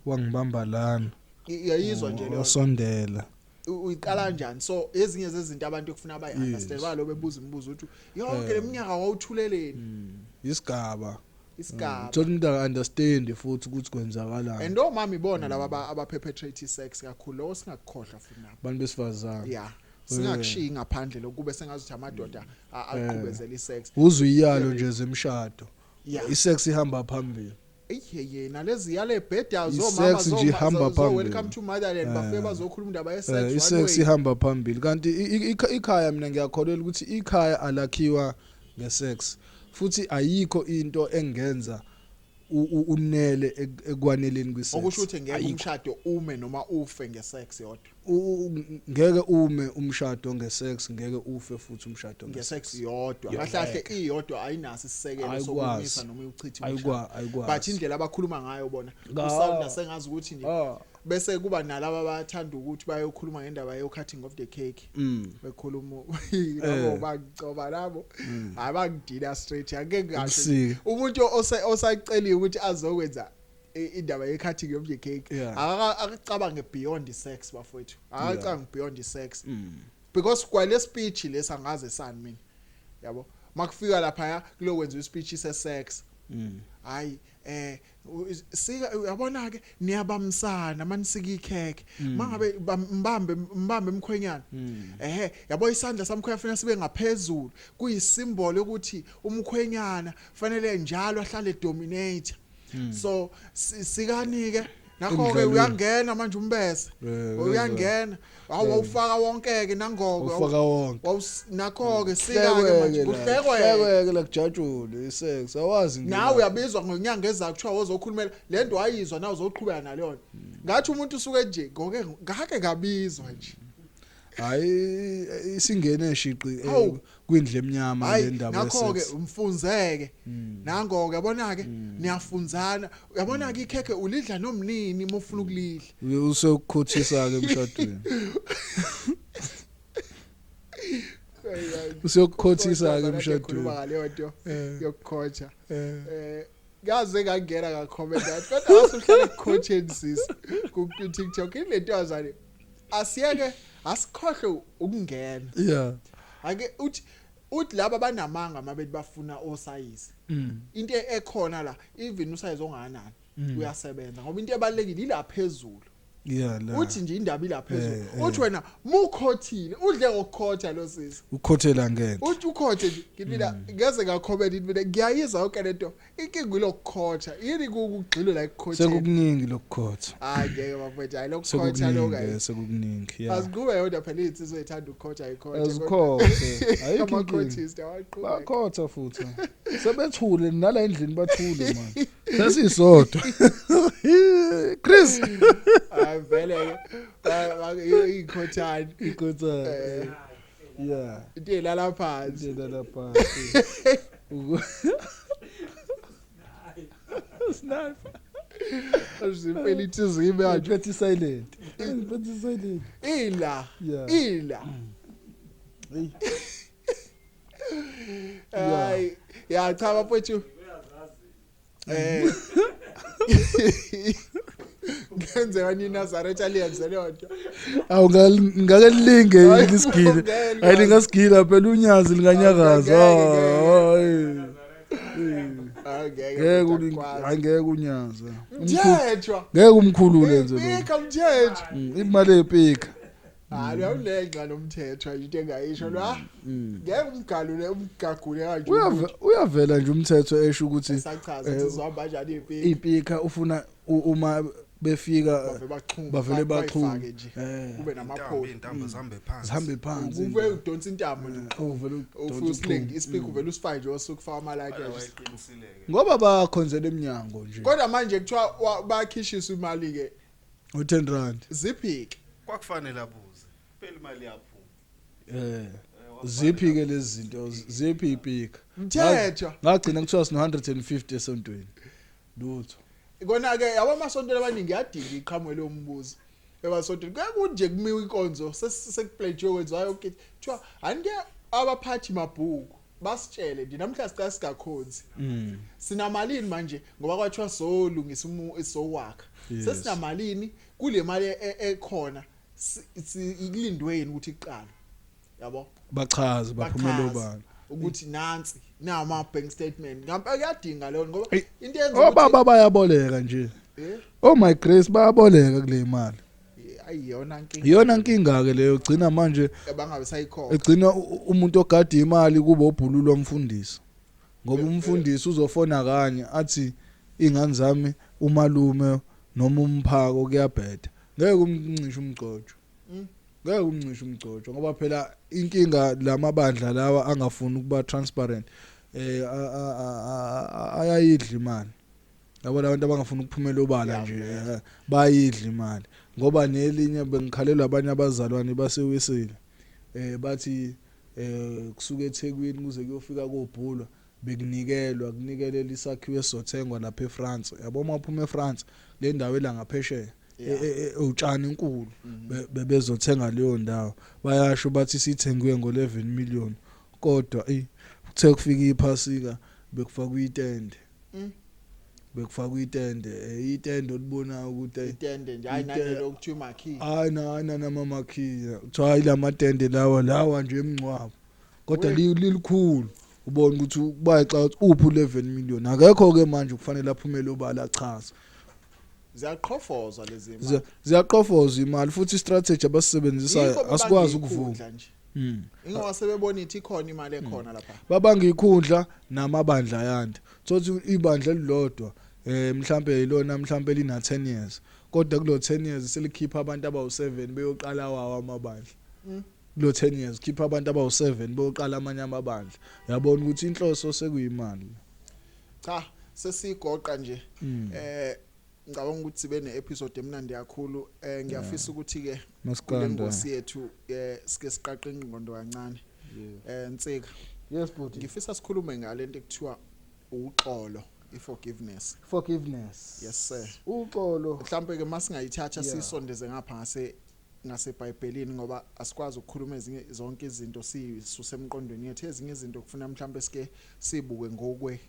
Wangibamba lana. Iyayizwa nje leyo nto. Wasondela. Uyiqala kanjani? So ezinye zezinto abantu ekufuna bayi understand, balo bebuza imibuzo ukuthi yonke leminyaka wawuthuleleni? Isigaba. Isigaba. Thola umuntu aka-understand futhi ukuthi kwenzakalani. And omama ibona laba aba-perpetrate sex kakhulu, lokho singakukhohlwa futhi nabo. Abantu besifazane. Yeah, singakushiyi ngaphandle lokube sengazuthi amadoda aqhubezela isex. Uzwe iyalo nje zemshado, isex ihamba phambili. Eyeye, nalezi yale bhedayo zomama. I-sex nje ihamba phambili. Welcome to motherland, bafike bazokhuluma indaba ye-sex. I-sex ihamba phambili, kanti ikhaya, mina ngiyakholelwa ukuthi ikhaya alakhiwa ngesex, futhi ayikho into engenza unele ekwaneleni kwisex. Okusho ukuthi ngeke umshado ume noma ufe ngesex yodwa. Ngeke ume umshado ngesex, ngeke ufe futhi umshado ngesex yodwa. Kahle kahle iyodwa ayinaso isisekelo Ayikwazi. sokumisa noma uchithe Ayikwa umshado, but ayikwazi. indlela abakhuluma ngayo bona usawunda sengazi ukuthi nje bese kuba nalaba abathanda ukuthi bayokhuluma ngendaba yo cutting of the cake, bekhuluma labo, bangicoba labo, hayi, bangidina straight, ake ngasho. Ukusika. Umuntu osaceliwe ukuthi azokwenza indaba ye cutting of the cake, akacabange beyond sex, bafowethu, akacabange beyond sex, because kwale speech lesa ngaze sani mina, yabo, makufika lapha kulokwenza ispeech se sex, hayi, sika, uyabona ke, niyabamsana manisika ikhekhe, mangabe mbambe mbambe emkhwenyana, ehe, yabo, isandla samkhwenyana fanele sibe ngaphezulu, kuyisimbolo ukuthi umkhwenyana fanele njalo ahlale dominate. So sikanike nakho ke. Emdlalweni. Uyangena manje umbese, uyangena, awufaka wonke ke nangoko. Ufaka wonke. Nakho ke, sika ke manje, kuhlekwe. Kuhlekwe la, kujatshulwe, isex awazi Nawe uyabizwa ngonyanga ezayo, kuthiwa wozokhulumela le nto wayizwa, nawe uzoqhubeka naleyona. Ngathi umuntu usuke nje ngoke ngake ngabizwa nje. Hayi, isingene shiqi Hawu. kwindle emnyama le Hayi, ndaba nakho ke, yesex. umfunzeke nango ke, yabona ke, niyafunzana, uyabona ke, ikhekhe ulidla nomnini uma ufuna ukulidla. Usokukhothisa ke emshadweni, usiyokukhothisa ke emshadweni. Khuluma ngaleyo nto yokukhotha, ngaze ngangena ngacomment, kodwa wasuhlala ekukhotsheni sisi ku TikTok ile ntombazane, asiyeke, asikhohle ukungena. Ake uthi laba banamanga mabethi bafuna osayizi. Into ekhona la, even usayizi ongakanani uyasebenza, ngoba into ebalekile ila phezulu. Yeah, la. Uthi nje indaba ila phezulu. Eh. Uthi wena mukhothile, udle ngokukhotha lo sisi. Ukhothela ngeke. Uthi ukhothe nje, ngithi mina ngeze ngacomment, mina ngiyayizwa yonke lento, inkinga ilokukhotha, yini kugxilwe la ekukhotheni? Sekukuningi lokukhotha. Hayi, ngeke bafowethu, hayi, lokukhotha lokho. Sekukuningi. Hayi. Sekukuningi, yeah. Aziqhube yodwa phela iy'nsizwa ey'thanda ukukhotha, ayikhothe. Azikhothe, ayikho inkinga. Ama-coachist awaqhubeke. Bakhotha futhi sebethule nala endlini, bathule manje, sesisodwa, Chris. Hayi vele ke, iy'khothane. Ikhotha. Yeah. Into ey'lala phansi. Indlela lapha sniper. Azimpela inhliziyo ibe kanje. Iphethe silent, iphethe silent. Ila. Ila. Hey. Hayi ya, cha bafowethu, ngenzeka ninazaretha liyenze leyo nto. Awu, ngake lilinge Hayi, lisigile. ngeke Hayi, likwazi. lingasigila phela unyazi, linganyakaza. Ngeke, Hayi. Hayi, ngeke. Ngeke. Futhi akukwazi. Hayi, ngeke unyazi. Mthethwa. Ngeke umkhulule nje lo. Ipika mthethwa. Imali epika. Hayi, uyawulenga lo mthethwa, into engayisho lo, ah, ngeke umgalule, umgagule kanje. Uyavela nje umthetho esho ukuthi Esachaza ukuthi sizohamba kanjani ipika. Ipika ufuna uma befika Bave baxhume. Bavele baxhume. Bayifake nje. Kube namapholi. Intambo zihambe phansi. Zihambe phansi. Kube udonsa intambo nje. Uvele Ufuna usilingi ispeaker, uvele usifake nje, wasukufaka amalight nje. Wayeqinisile-ke. Ngoba bakhonzela eminyango nje. Kodwa manje kuthiwa bakhishiswa imali ke. U10 rand. Ziphike. Kwakufanele abuze phela, imali yaphuma. Ziphi ke lezi zinto, ziphi ipika? Mthethwa. Ngagcina kuthiwa sino 150 esontweni, lutho. Kona ke, yabo, amasonto abaningi yadinga iqhamuke leyo mbuzo emasontweni. Kuye kunje kumiwe inkonzo, sekupledgiwe, kwenziwa yonke into, kuthiwa anike abaphathi mabhuku basitshele nje namhla sicela singakhonzi, sinamalini manje, ngoba kwathiwa solungisa sowakha. Sesinamalini kule mali ekhona? Ikulindwe yini ukuthi iqale, yabo? Bachaze, baphumele Bachaze obala. Ukuthi nansi nama bank statement, ngampela kuyadinga leyo ngoba Eyi, into yenza obaba bayaboleka nje. Eh? Oh my grace, bayaboleka kule mali. Ayiyona nkinga. Iyona nkinga ke leyo, gcina manje abangabe sayikhokha. Egcina umuntu ogada imali kuba obhululwa umfundisi, ngoba umfundisi uzofona kanye athi ingane zami, umalume noma umphako kuyabheda, ngeke umncishe umgcotsho. Ngeke umncishe umgcotsho, ngoba phela inkinga lamabandla lawa angafuni ukuba transparent, ayayidla imali. Yabo, labantu abangafuni ukuphumela obala nje, bayidla imali, ngoba nelinye bengikhalelwa abanye abazalwane basewisile, bathi kusuka eThekwini kuze kuyofika koBhulwa bekunikelwa, kunikelela isakhiwo esizothengwa lapha eFrance. Yabo, uma uphuma eFrance, le ndawo ela ngaphesheya, utshani enkulu, bebezothenga leyo ndawo. Bayasho bathi sithengiwe ngo11 million, kodwa kuthe kufika iphasika bekufakwa itende. Bekufakwa itende, itende olibonayo ukuthi Itende nje, hayi, nalelo kuthiwa marquee. Hayi, na nama marquee, kuthiwa hayi, lamatende lawa nje emngcwabo, kodwa lilikhulu, ubona ukuthi bayaxa ukuthi uphi u11 million, akekho ke manje kufanele aphumele obala achaze. Ziyaqhofozwa lezi imali. Ziyaqhofozwa imali, futhi istrategy abasisebenzisayo Yikho bebanga asikwazi ukuvuma. ikhundla nje. Ingoba sebebona ithi ikhona imali ekhona lapha. Babanga ikhundla namabandla ayanda, thothi ibandla elilodwa mhlambe yilona mhlambe lina 10 years, kodwa kulo 10 years selikhipha abantu abawu7 beyoqala wawo amabandla. Kulo 10 years khipha abantu abawu7 beyoqala amanye amabandla, yabona ukuthi inhloso sekuyimali. Cha, sesigoqa nje. Ngicabanga ukuthi sibe ne-episode emnandi kakhulu. Ngiyafisa ukuthi ke kule Masikanda. Ngosi yethu sike siqaqe ingqondo kancane. Nsika. Yes, bhuti. Ngifisa sikhulume ngalento ekuthiwa uxolo, i-forgiveness. Forgiveness. Yes sir. Uxolo. Mhlawumbe ke masingayithatha sisondeze ngapha ngaseBhayibhelini, ngoba asikwazi ukukhuluma ezinye zonke izinto sisuse emqondweni yethu. Ezinye izinto kufuna mhlawumbe sike sibuke ngokwe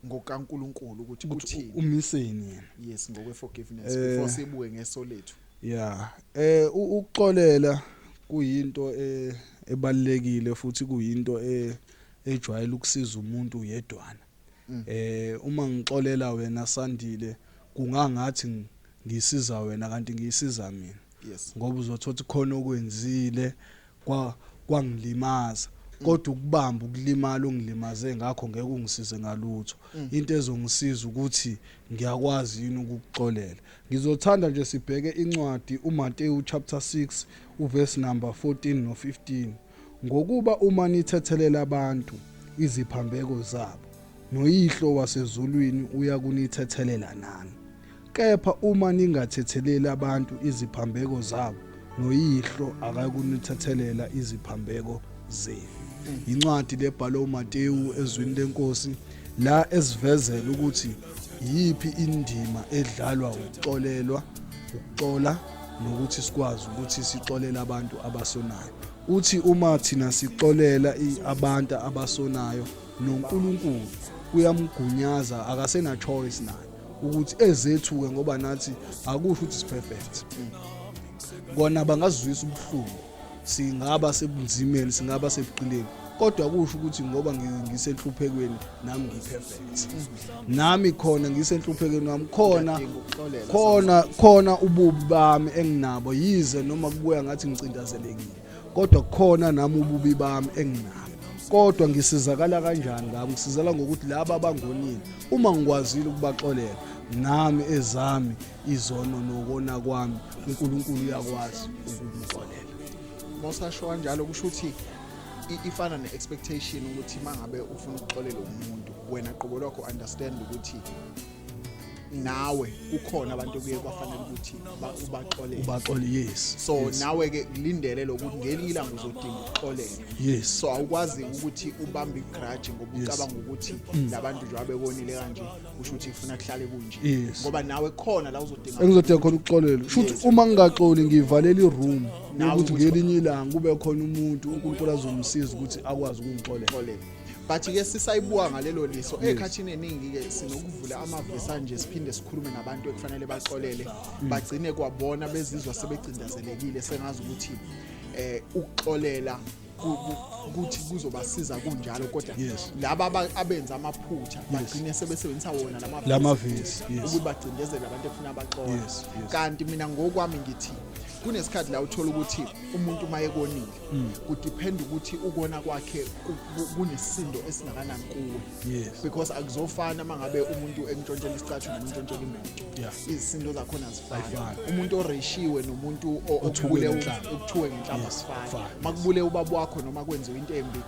ngokaNkuluNkulu ukuthi ukuthi uthini. Umiseni yena. Yes, ngokwe forgiveness before sibuke ngeso lethu. Yeah, ukuxolela kuyinto ebalekile, futhi kuyinto ejwayele ukusiza umuntu yedwana. Uma ngixolela wena Sandile, kungangathi ngisiza wena kanti ngisiza mina. Ngoba uzothola khona okwenzile kwa kwangilimaza, kodwa ukubamba ukulimala ongilimaze ngakho ngeke ungisize ngalutho. Into ezongisiza ukuthi ngiyakwazi yini ukukuxolela. Ngizothanda nje sibheke incwadi uMateyu chapter 6 uverse number 14 no15: "Ngokuba uma nithethelela abantu iziphambeko zabo, noyihlo wasezulwini uyakunithethelela nani. Kepha uma ningathetheleli abantu iziphambeko zabo, noyihlo akayikunithethelela iziphambeko zenu." Incwadi lebhalwe uMateyu ezwini lenkosi la esivezela ukuthi yiphi indima edlalwa ukuxolelwa, ukuxola, nokuthi sikwazi ukuthi sixolele abantu abasonayo. Uthi uma thina sixolela abantu abasonayo, noNkulunkulu uyamgunyaza, akasena choice naye ukuthi ezethuke, ngoba nathi akusho ukuthi siperfect. Kona bangazwisa ubuhlungu, singaba sebunzimeni, singaba sebuqileni, kodwa kusho ukuthi ngoba ngisenhluphekweni nami ngiperfect, nami khona ngisenhluphekweni wami khona Ngiyadinga ukuxolela. Khona ububi bami enginabo, yize noma kubuya ngathi ngicindezelekile, kodwa khona nami ububi bami enginabo. Kodwa ngisizakala kanjani ngabo? Ngisizakala ngokuthi laba abangonile, uma ngikwazile ukubaxolela, nami ezami izono nokona kwami uNkulunkulu uyakwazi ukungixolela. Mosasho kanjalo, kusho ukuthi ifana ne-expectation ukuthi mangabe ufuna ukuxolela umuntu, wena qobo lwakho understand ukuthi nawe kukhona abantu kuye kwafanele ukuthi ubaxolele. Ubaxole, yes. So nawe ke kulindele lokuthi ngelinye ilanga uzodinga ukuxolela. So awukwazi ukuthi ubambe igrudge ngoba ucabanga ukuthi labantu nje abekonile kanje, kusho ukuthi ufuna kuhlale kunje. Ngoba nawe khona la uzodinga engizodinga khona ukuxolela. Shuthi uma ngingaxoli ngivalela iroom Nawe ukuthi ukuthi ngelinye ilanga kube khona umuntu uNkulunkulu azomsiza ukuthi akwazi ukungixolela. Uxolele. But ke sisayibuka ngalelo liso ekhathini eningi ke sinokuvula amavesi anje siphinde sikhulume nabantu ekufanele baxolele, bagcine kwabona bezizwa sebecindezelekile, sengazi ukuthi ukuxolela kuthi kuzobasiza kunjalo, kodwa laba abenza amaphutha bagcine sebesebenzisa wona lamavesi ukuthi bagcindezele abantu efuna baxole. Kanti mina ngokwami ngithi kunesikhathi la uthola ukuthi umuntu mayekonile kudepend ukuthi ukona kwakhe kunesisindo esingakanani kuwe, because akuzofana mangabe umuntu entshontshela isicathu noma entshontshela imoto. Izisindo zakhona azifani. Umuntu oreshiwe nomuntu okubule ukuthuwe ngenhlamba asifani. Makubule ubaba wakho noma kwenziwe into embi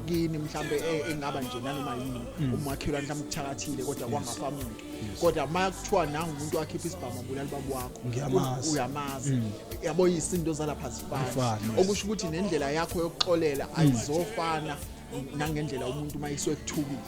kini mhlambe engaba nje nanoma yini, umakhelwane mhlambe ukuthakathile kodwa kwangafa umuntu, kodwa makuthiwa nangu umuntu wakhipha isibhamu abulala ubaba wakho, uyamazi, yabo, izinto zalapha azifani. Okusho ukuthi nendlela yakho yokuxolela ayizofana nangendlela umuntu mayisuke ekuthukile.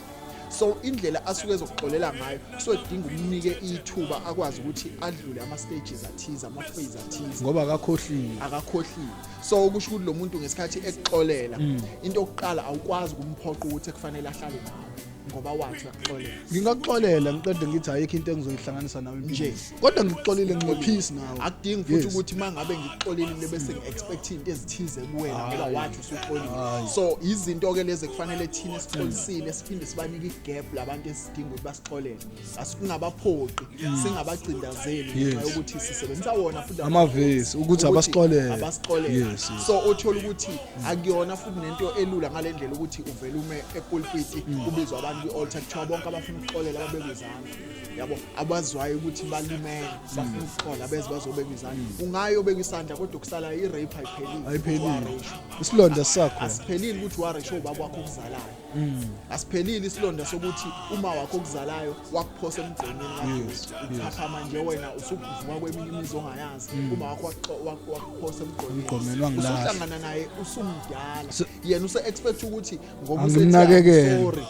So indlela asuke ezokuxolela ngayo kusuke kudinga umnike ithuba akwazi ukuthi adlule ama stages athize, ama phase athize, ngoba akakhohliwe. Akakhohliwe. So okusho ukuthi lo muntu ngesikhathi ekuxolela, into yokuqala awukwazi ukumphoqa ukuthi ekufanele ahlale nawe ngoba wathi uyakuxolela. Ngingakuxolela ngiqede ngithi ayikho into engizoyihlanganisa nawe nje, kodwa ngikuxolile, ngine-peace nawe. Akudingi futhi ukuthi mangabe ngikuxolelile bese ngi-expect into ezithize kuwena ngoba wathi usuxolile. So izinto ke lezi ekufanele thina sixolisile siphinde sibanike igap labantu esidinga ukuthi basixolele, asingabaphoqi, singabacindazeli ngenxa yokuthi sisebenzisa wona futhi amavesi ukuthi abasixolele. Abasixolele. So othola ukuthi akuyona futhi nento elula ngalendlela ukuthi uvele ume epulpit, kubizwa abantu kwi-altar, kuthiwa bonke abafuna ukuxolela ababeke izandla, yabo, abazwayo ukuthi balimele bafuna ukuxola beze bazobeka izandla. Ungayobeka isandla kodwa kusala i-rape ayiphelile. Ayiphelile. Wareyishwa. Isilonda sakho asiphelile ukuthi wareyishwa ubaba wakho okuzalayo. Asiphelile isilonda sokuthi uma wakho okuzalayo wakuphosa emgqonyeni. Uphaphama nje wena usukuvuka kweminye imizi ongayazi, uma wakho wakuphosa Emgqomeni, emgqonyeni, wangilahla. usuhlangana naye usumdala, yena use-expect ukuthi ngoba Angimnakekele. sorry,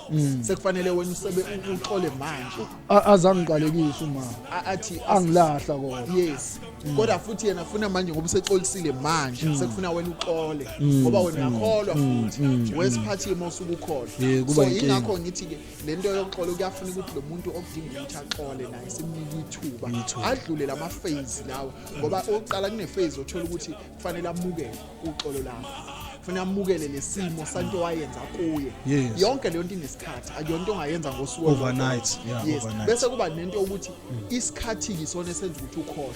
sekufanele wena usebe uxole manje. Azangiqalekisa uma Athi angilahla kona. Yes, kodwa futhi yena funa manje ngoba usexolisile manje sekufuna wena uxole ngoba wena uyakholwa futhi wesiphathi uma usuke ukholwa. Yeah, kuba So inkinga. ingakho ngithi ke lento yokuxola kuyafuna ukuthi lo muntu okudinga ukuthi axole naye simnike ithuba Ithuba. adlule lama phase lawo, ngoba oqala kune phase othola ukuthi kufanele amukele uxolo lakho, kufanele amukele lesimo santo wayenza kuye. Yonke leyo nto inesikhathi, akuyonto ongayenza ngosuku olulodwa. Overnight, yeah, overnight. Bese kuba nento yokuthi isikhathi yisona esenza ukuthi ukhohlwe.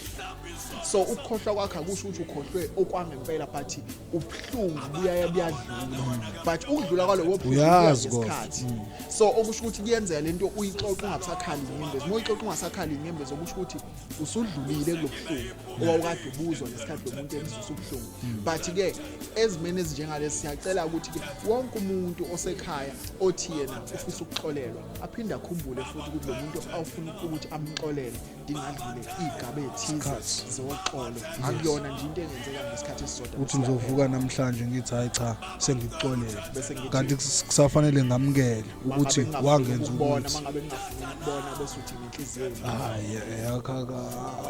So ukukhohlwa kwakho akusho ukuthi ukhohlwe okwangempela, but ubuhlungu buyaya buyadlula, but ukudlula kwalowo buhlungu kuya Uyazi kodwa. ngesikhathi. So okusho ukuthi kuyenzeka lento uyixoxa ungasakhali inyembezi. Uma uyixoxa ungasakhali inyembezi, okusho ukuthi usudlulile kulo buhlungu owawukade ubuzwa ngesikhathi lo muntu emzwisa ubuhlungu. But ke ezimeni ezinjengalezi siyacela ukuthi ke wonke umuntu osekhaya othi yena ufisa ukuxolelwa aphinde akhumbule futhi ukuthi lo muntu awufuna ukuthi amxolele dingadlule iy'gaba ey'thize Isikhathi. zoxolo. Akuyona nje into engenzeka ngesikhathi esisodwa Uthi ngizovuka namhlanje ngithi hayi cha, sengikuxolele, Bese ngithi- kanti kusafanele ngamukele ukuthi Mangabe ngingafuni wangenza ukubona, ukuthi mangabe ngingafuni ukubona bese uthi ngenhliziyo yami. Hayi,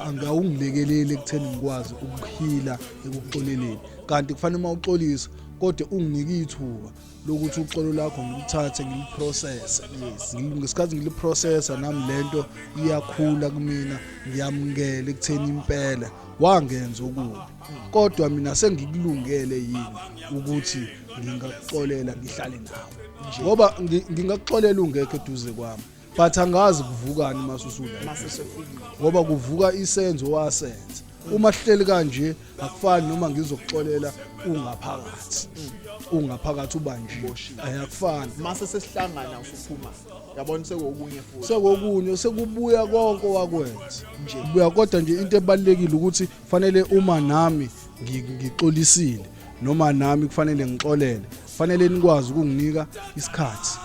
angawungilekeleli ekutheni ngikwazi ukuhila ekuxoleleni, kanti kufanele uma uxolisa kodwa unginike ithuba lokuthi uxolo lakho ngilithathe ngiliprocesse. Ngesikhathi ngiliprocessa nami lento iyakhula kumina, ngiyamukela ekutheni impela wangenza okubi, kodwa mina sengikulungele yini ukuthi ngingakuxolela ngihlale nawe, ngoba ngingakuxolela ungekho eduze kwami, but angazi kuvukani mase usula, Mase sefikile. Ngoba kuvuka isenzo wasenza. Uma sihleli kanje akufani noma ngizokuxolela ungaphakathi, ungaphakathi ubanjiwe, ayakufani. Mase sesihlangana usuphuma, yabona, sekuwokunye futhi. Sekokunye sekubuya konke owakwenza Nje. Buya, kodwa nje into ebalulekile ukuthi fanele uma nami ngixolisile noma nami kufanele ngixolele, fanele nikwazi ukunginika isikhathi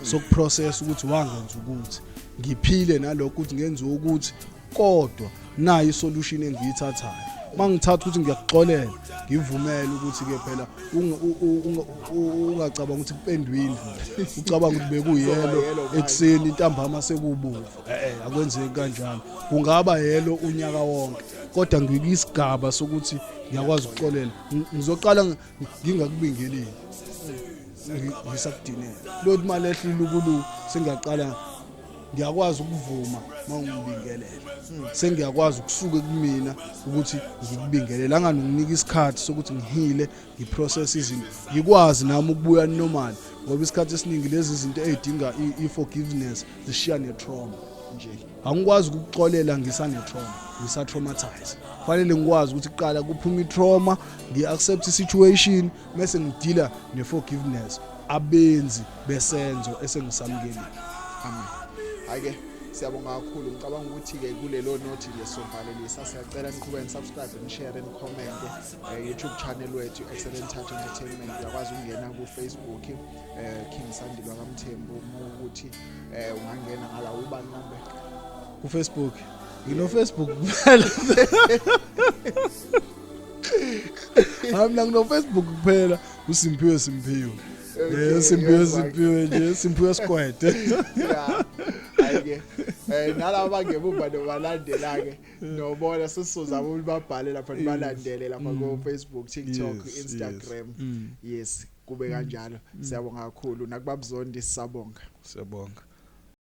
sokuprocess ukuthi wangenza ukuthi ngiphile nalokho ukuthi ngenze ukuthi, kodwa nayo isolution engiyithathayo mangithatha ukuthi ngiyakuxolela, ngivumele ukuthi ke phela ungacabanga ukuthi kupendwe indlu, ucabanga ukuthi bekuyelo Kuzoba yellow manje. Ekuseni, intambama sekubovu. Akwenzeki kanjalo. Kungaba yellow unyaka wonke, kodwa ngikuyisigaba sokuthi ngiyakwazi ukuxolela. Ngizoqala ngingakubingeleli. Ngisakudinela lothi malehla ilukuluku, sengiyaqala ngiyakwazi ukuvuma mawungibingelela, sengiyakwazi ukusuka kumina ukuthi ngikubingelele, angani unginika isikhathi sokuthi ngihile, ngiprocess izinto, ngikwazi nami ukubuya normal, ngoba isikhathi esiningi lezi zinto ezidinga i-forgiveness zishiya ne-trauma nje. Angikwazi ukukuxolela ngisane-trauma, ngisa-traumatize. Fanele ngikwazi ukuthi kuqala kuphume i-trauma, ngi-accept i-situation, bese ngidila ne-forgiveness abenzi besenzo esengisamukelile. Amen. Ake siyabonga kakhulu. Ngicabanga ukuthi ke kulelo note nje sovalelisa. Siyacela niqhubeke nisubscribe, nishare, nicomment YouTube channel wethu, Excellent Touch Entertainment. Uyakwazi ukungena ku Facebook, King Sandile kaMthembu, uma ukuthi ungangena ngala ubani kambe? Ku-Facebook, ngino-Facebook kuphela. Hayi, mina ngino-Facebook kuphela, uSimphiwe, Simphiwe. Okay, Simphiwe. Yes, Simphiwe nje, Simphiwe Squad. Yeah, ayike nalaba bangemuva nobalandela ke, nobona sesizozama ukuthi babhale lapha, nibalandele lapha ko Facebook, TikTok, Instagram. Yes, kube kanjalo. Siyabonga kakhulu nakubabzondi, sisabonga. Siyabonga.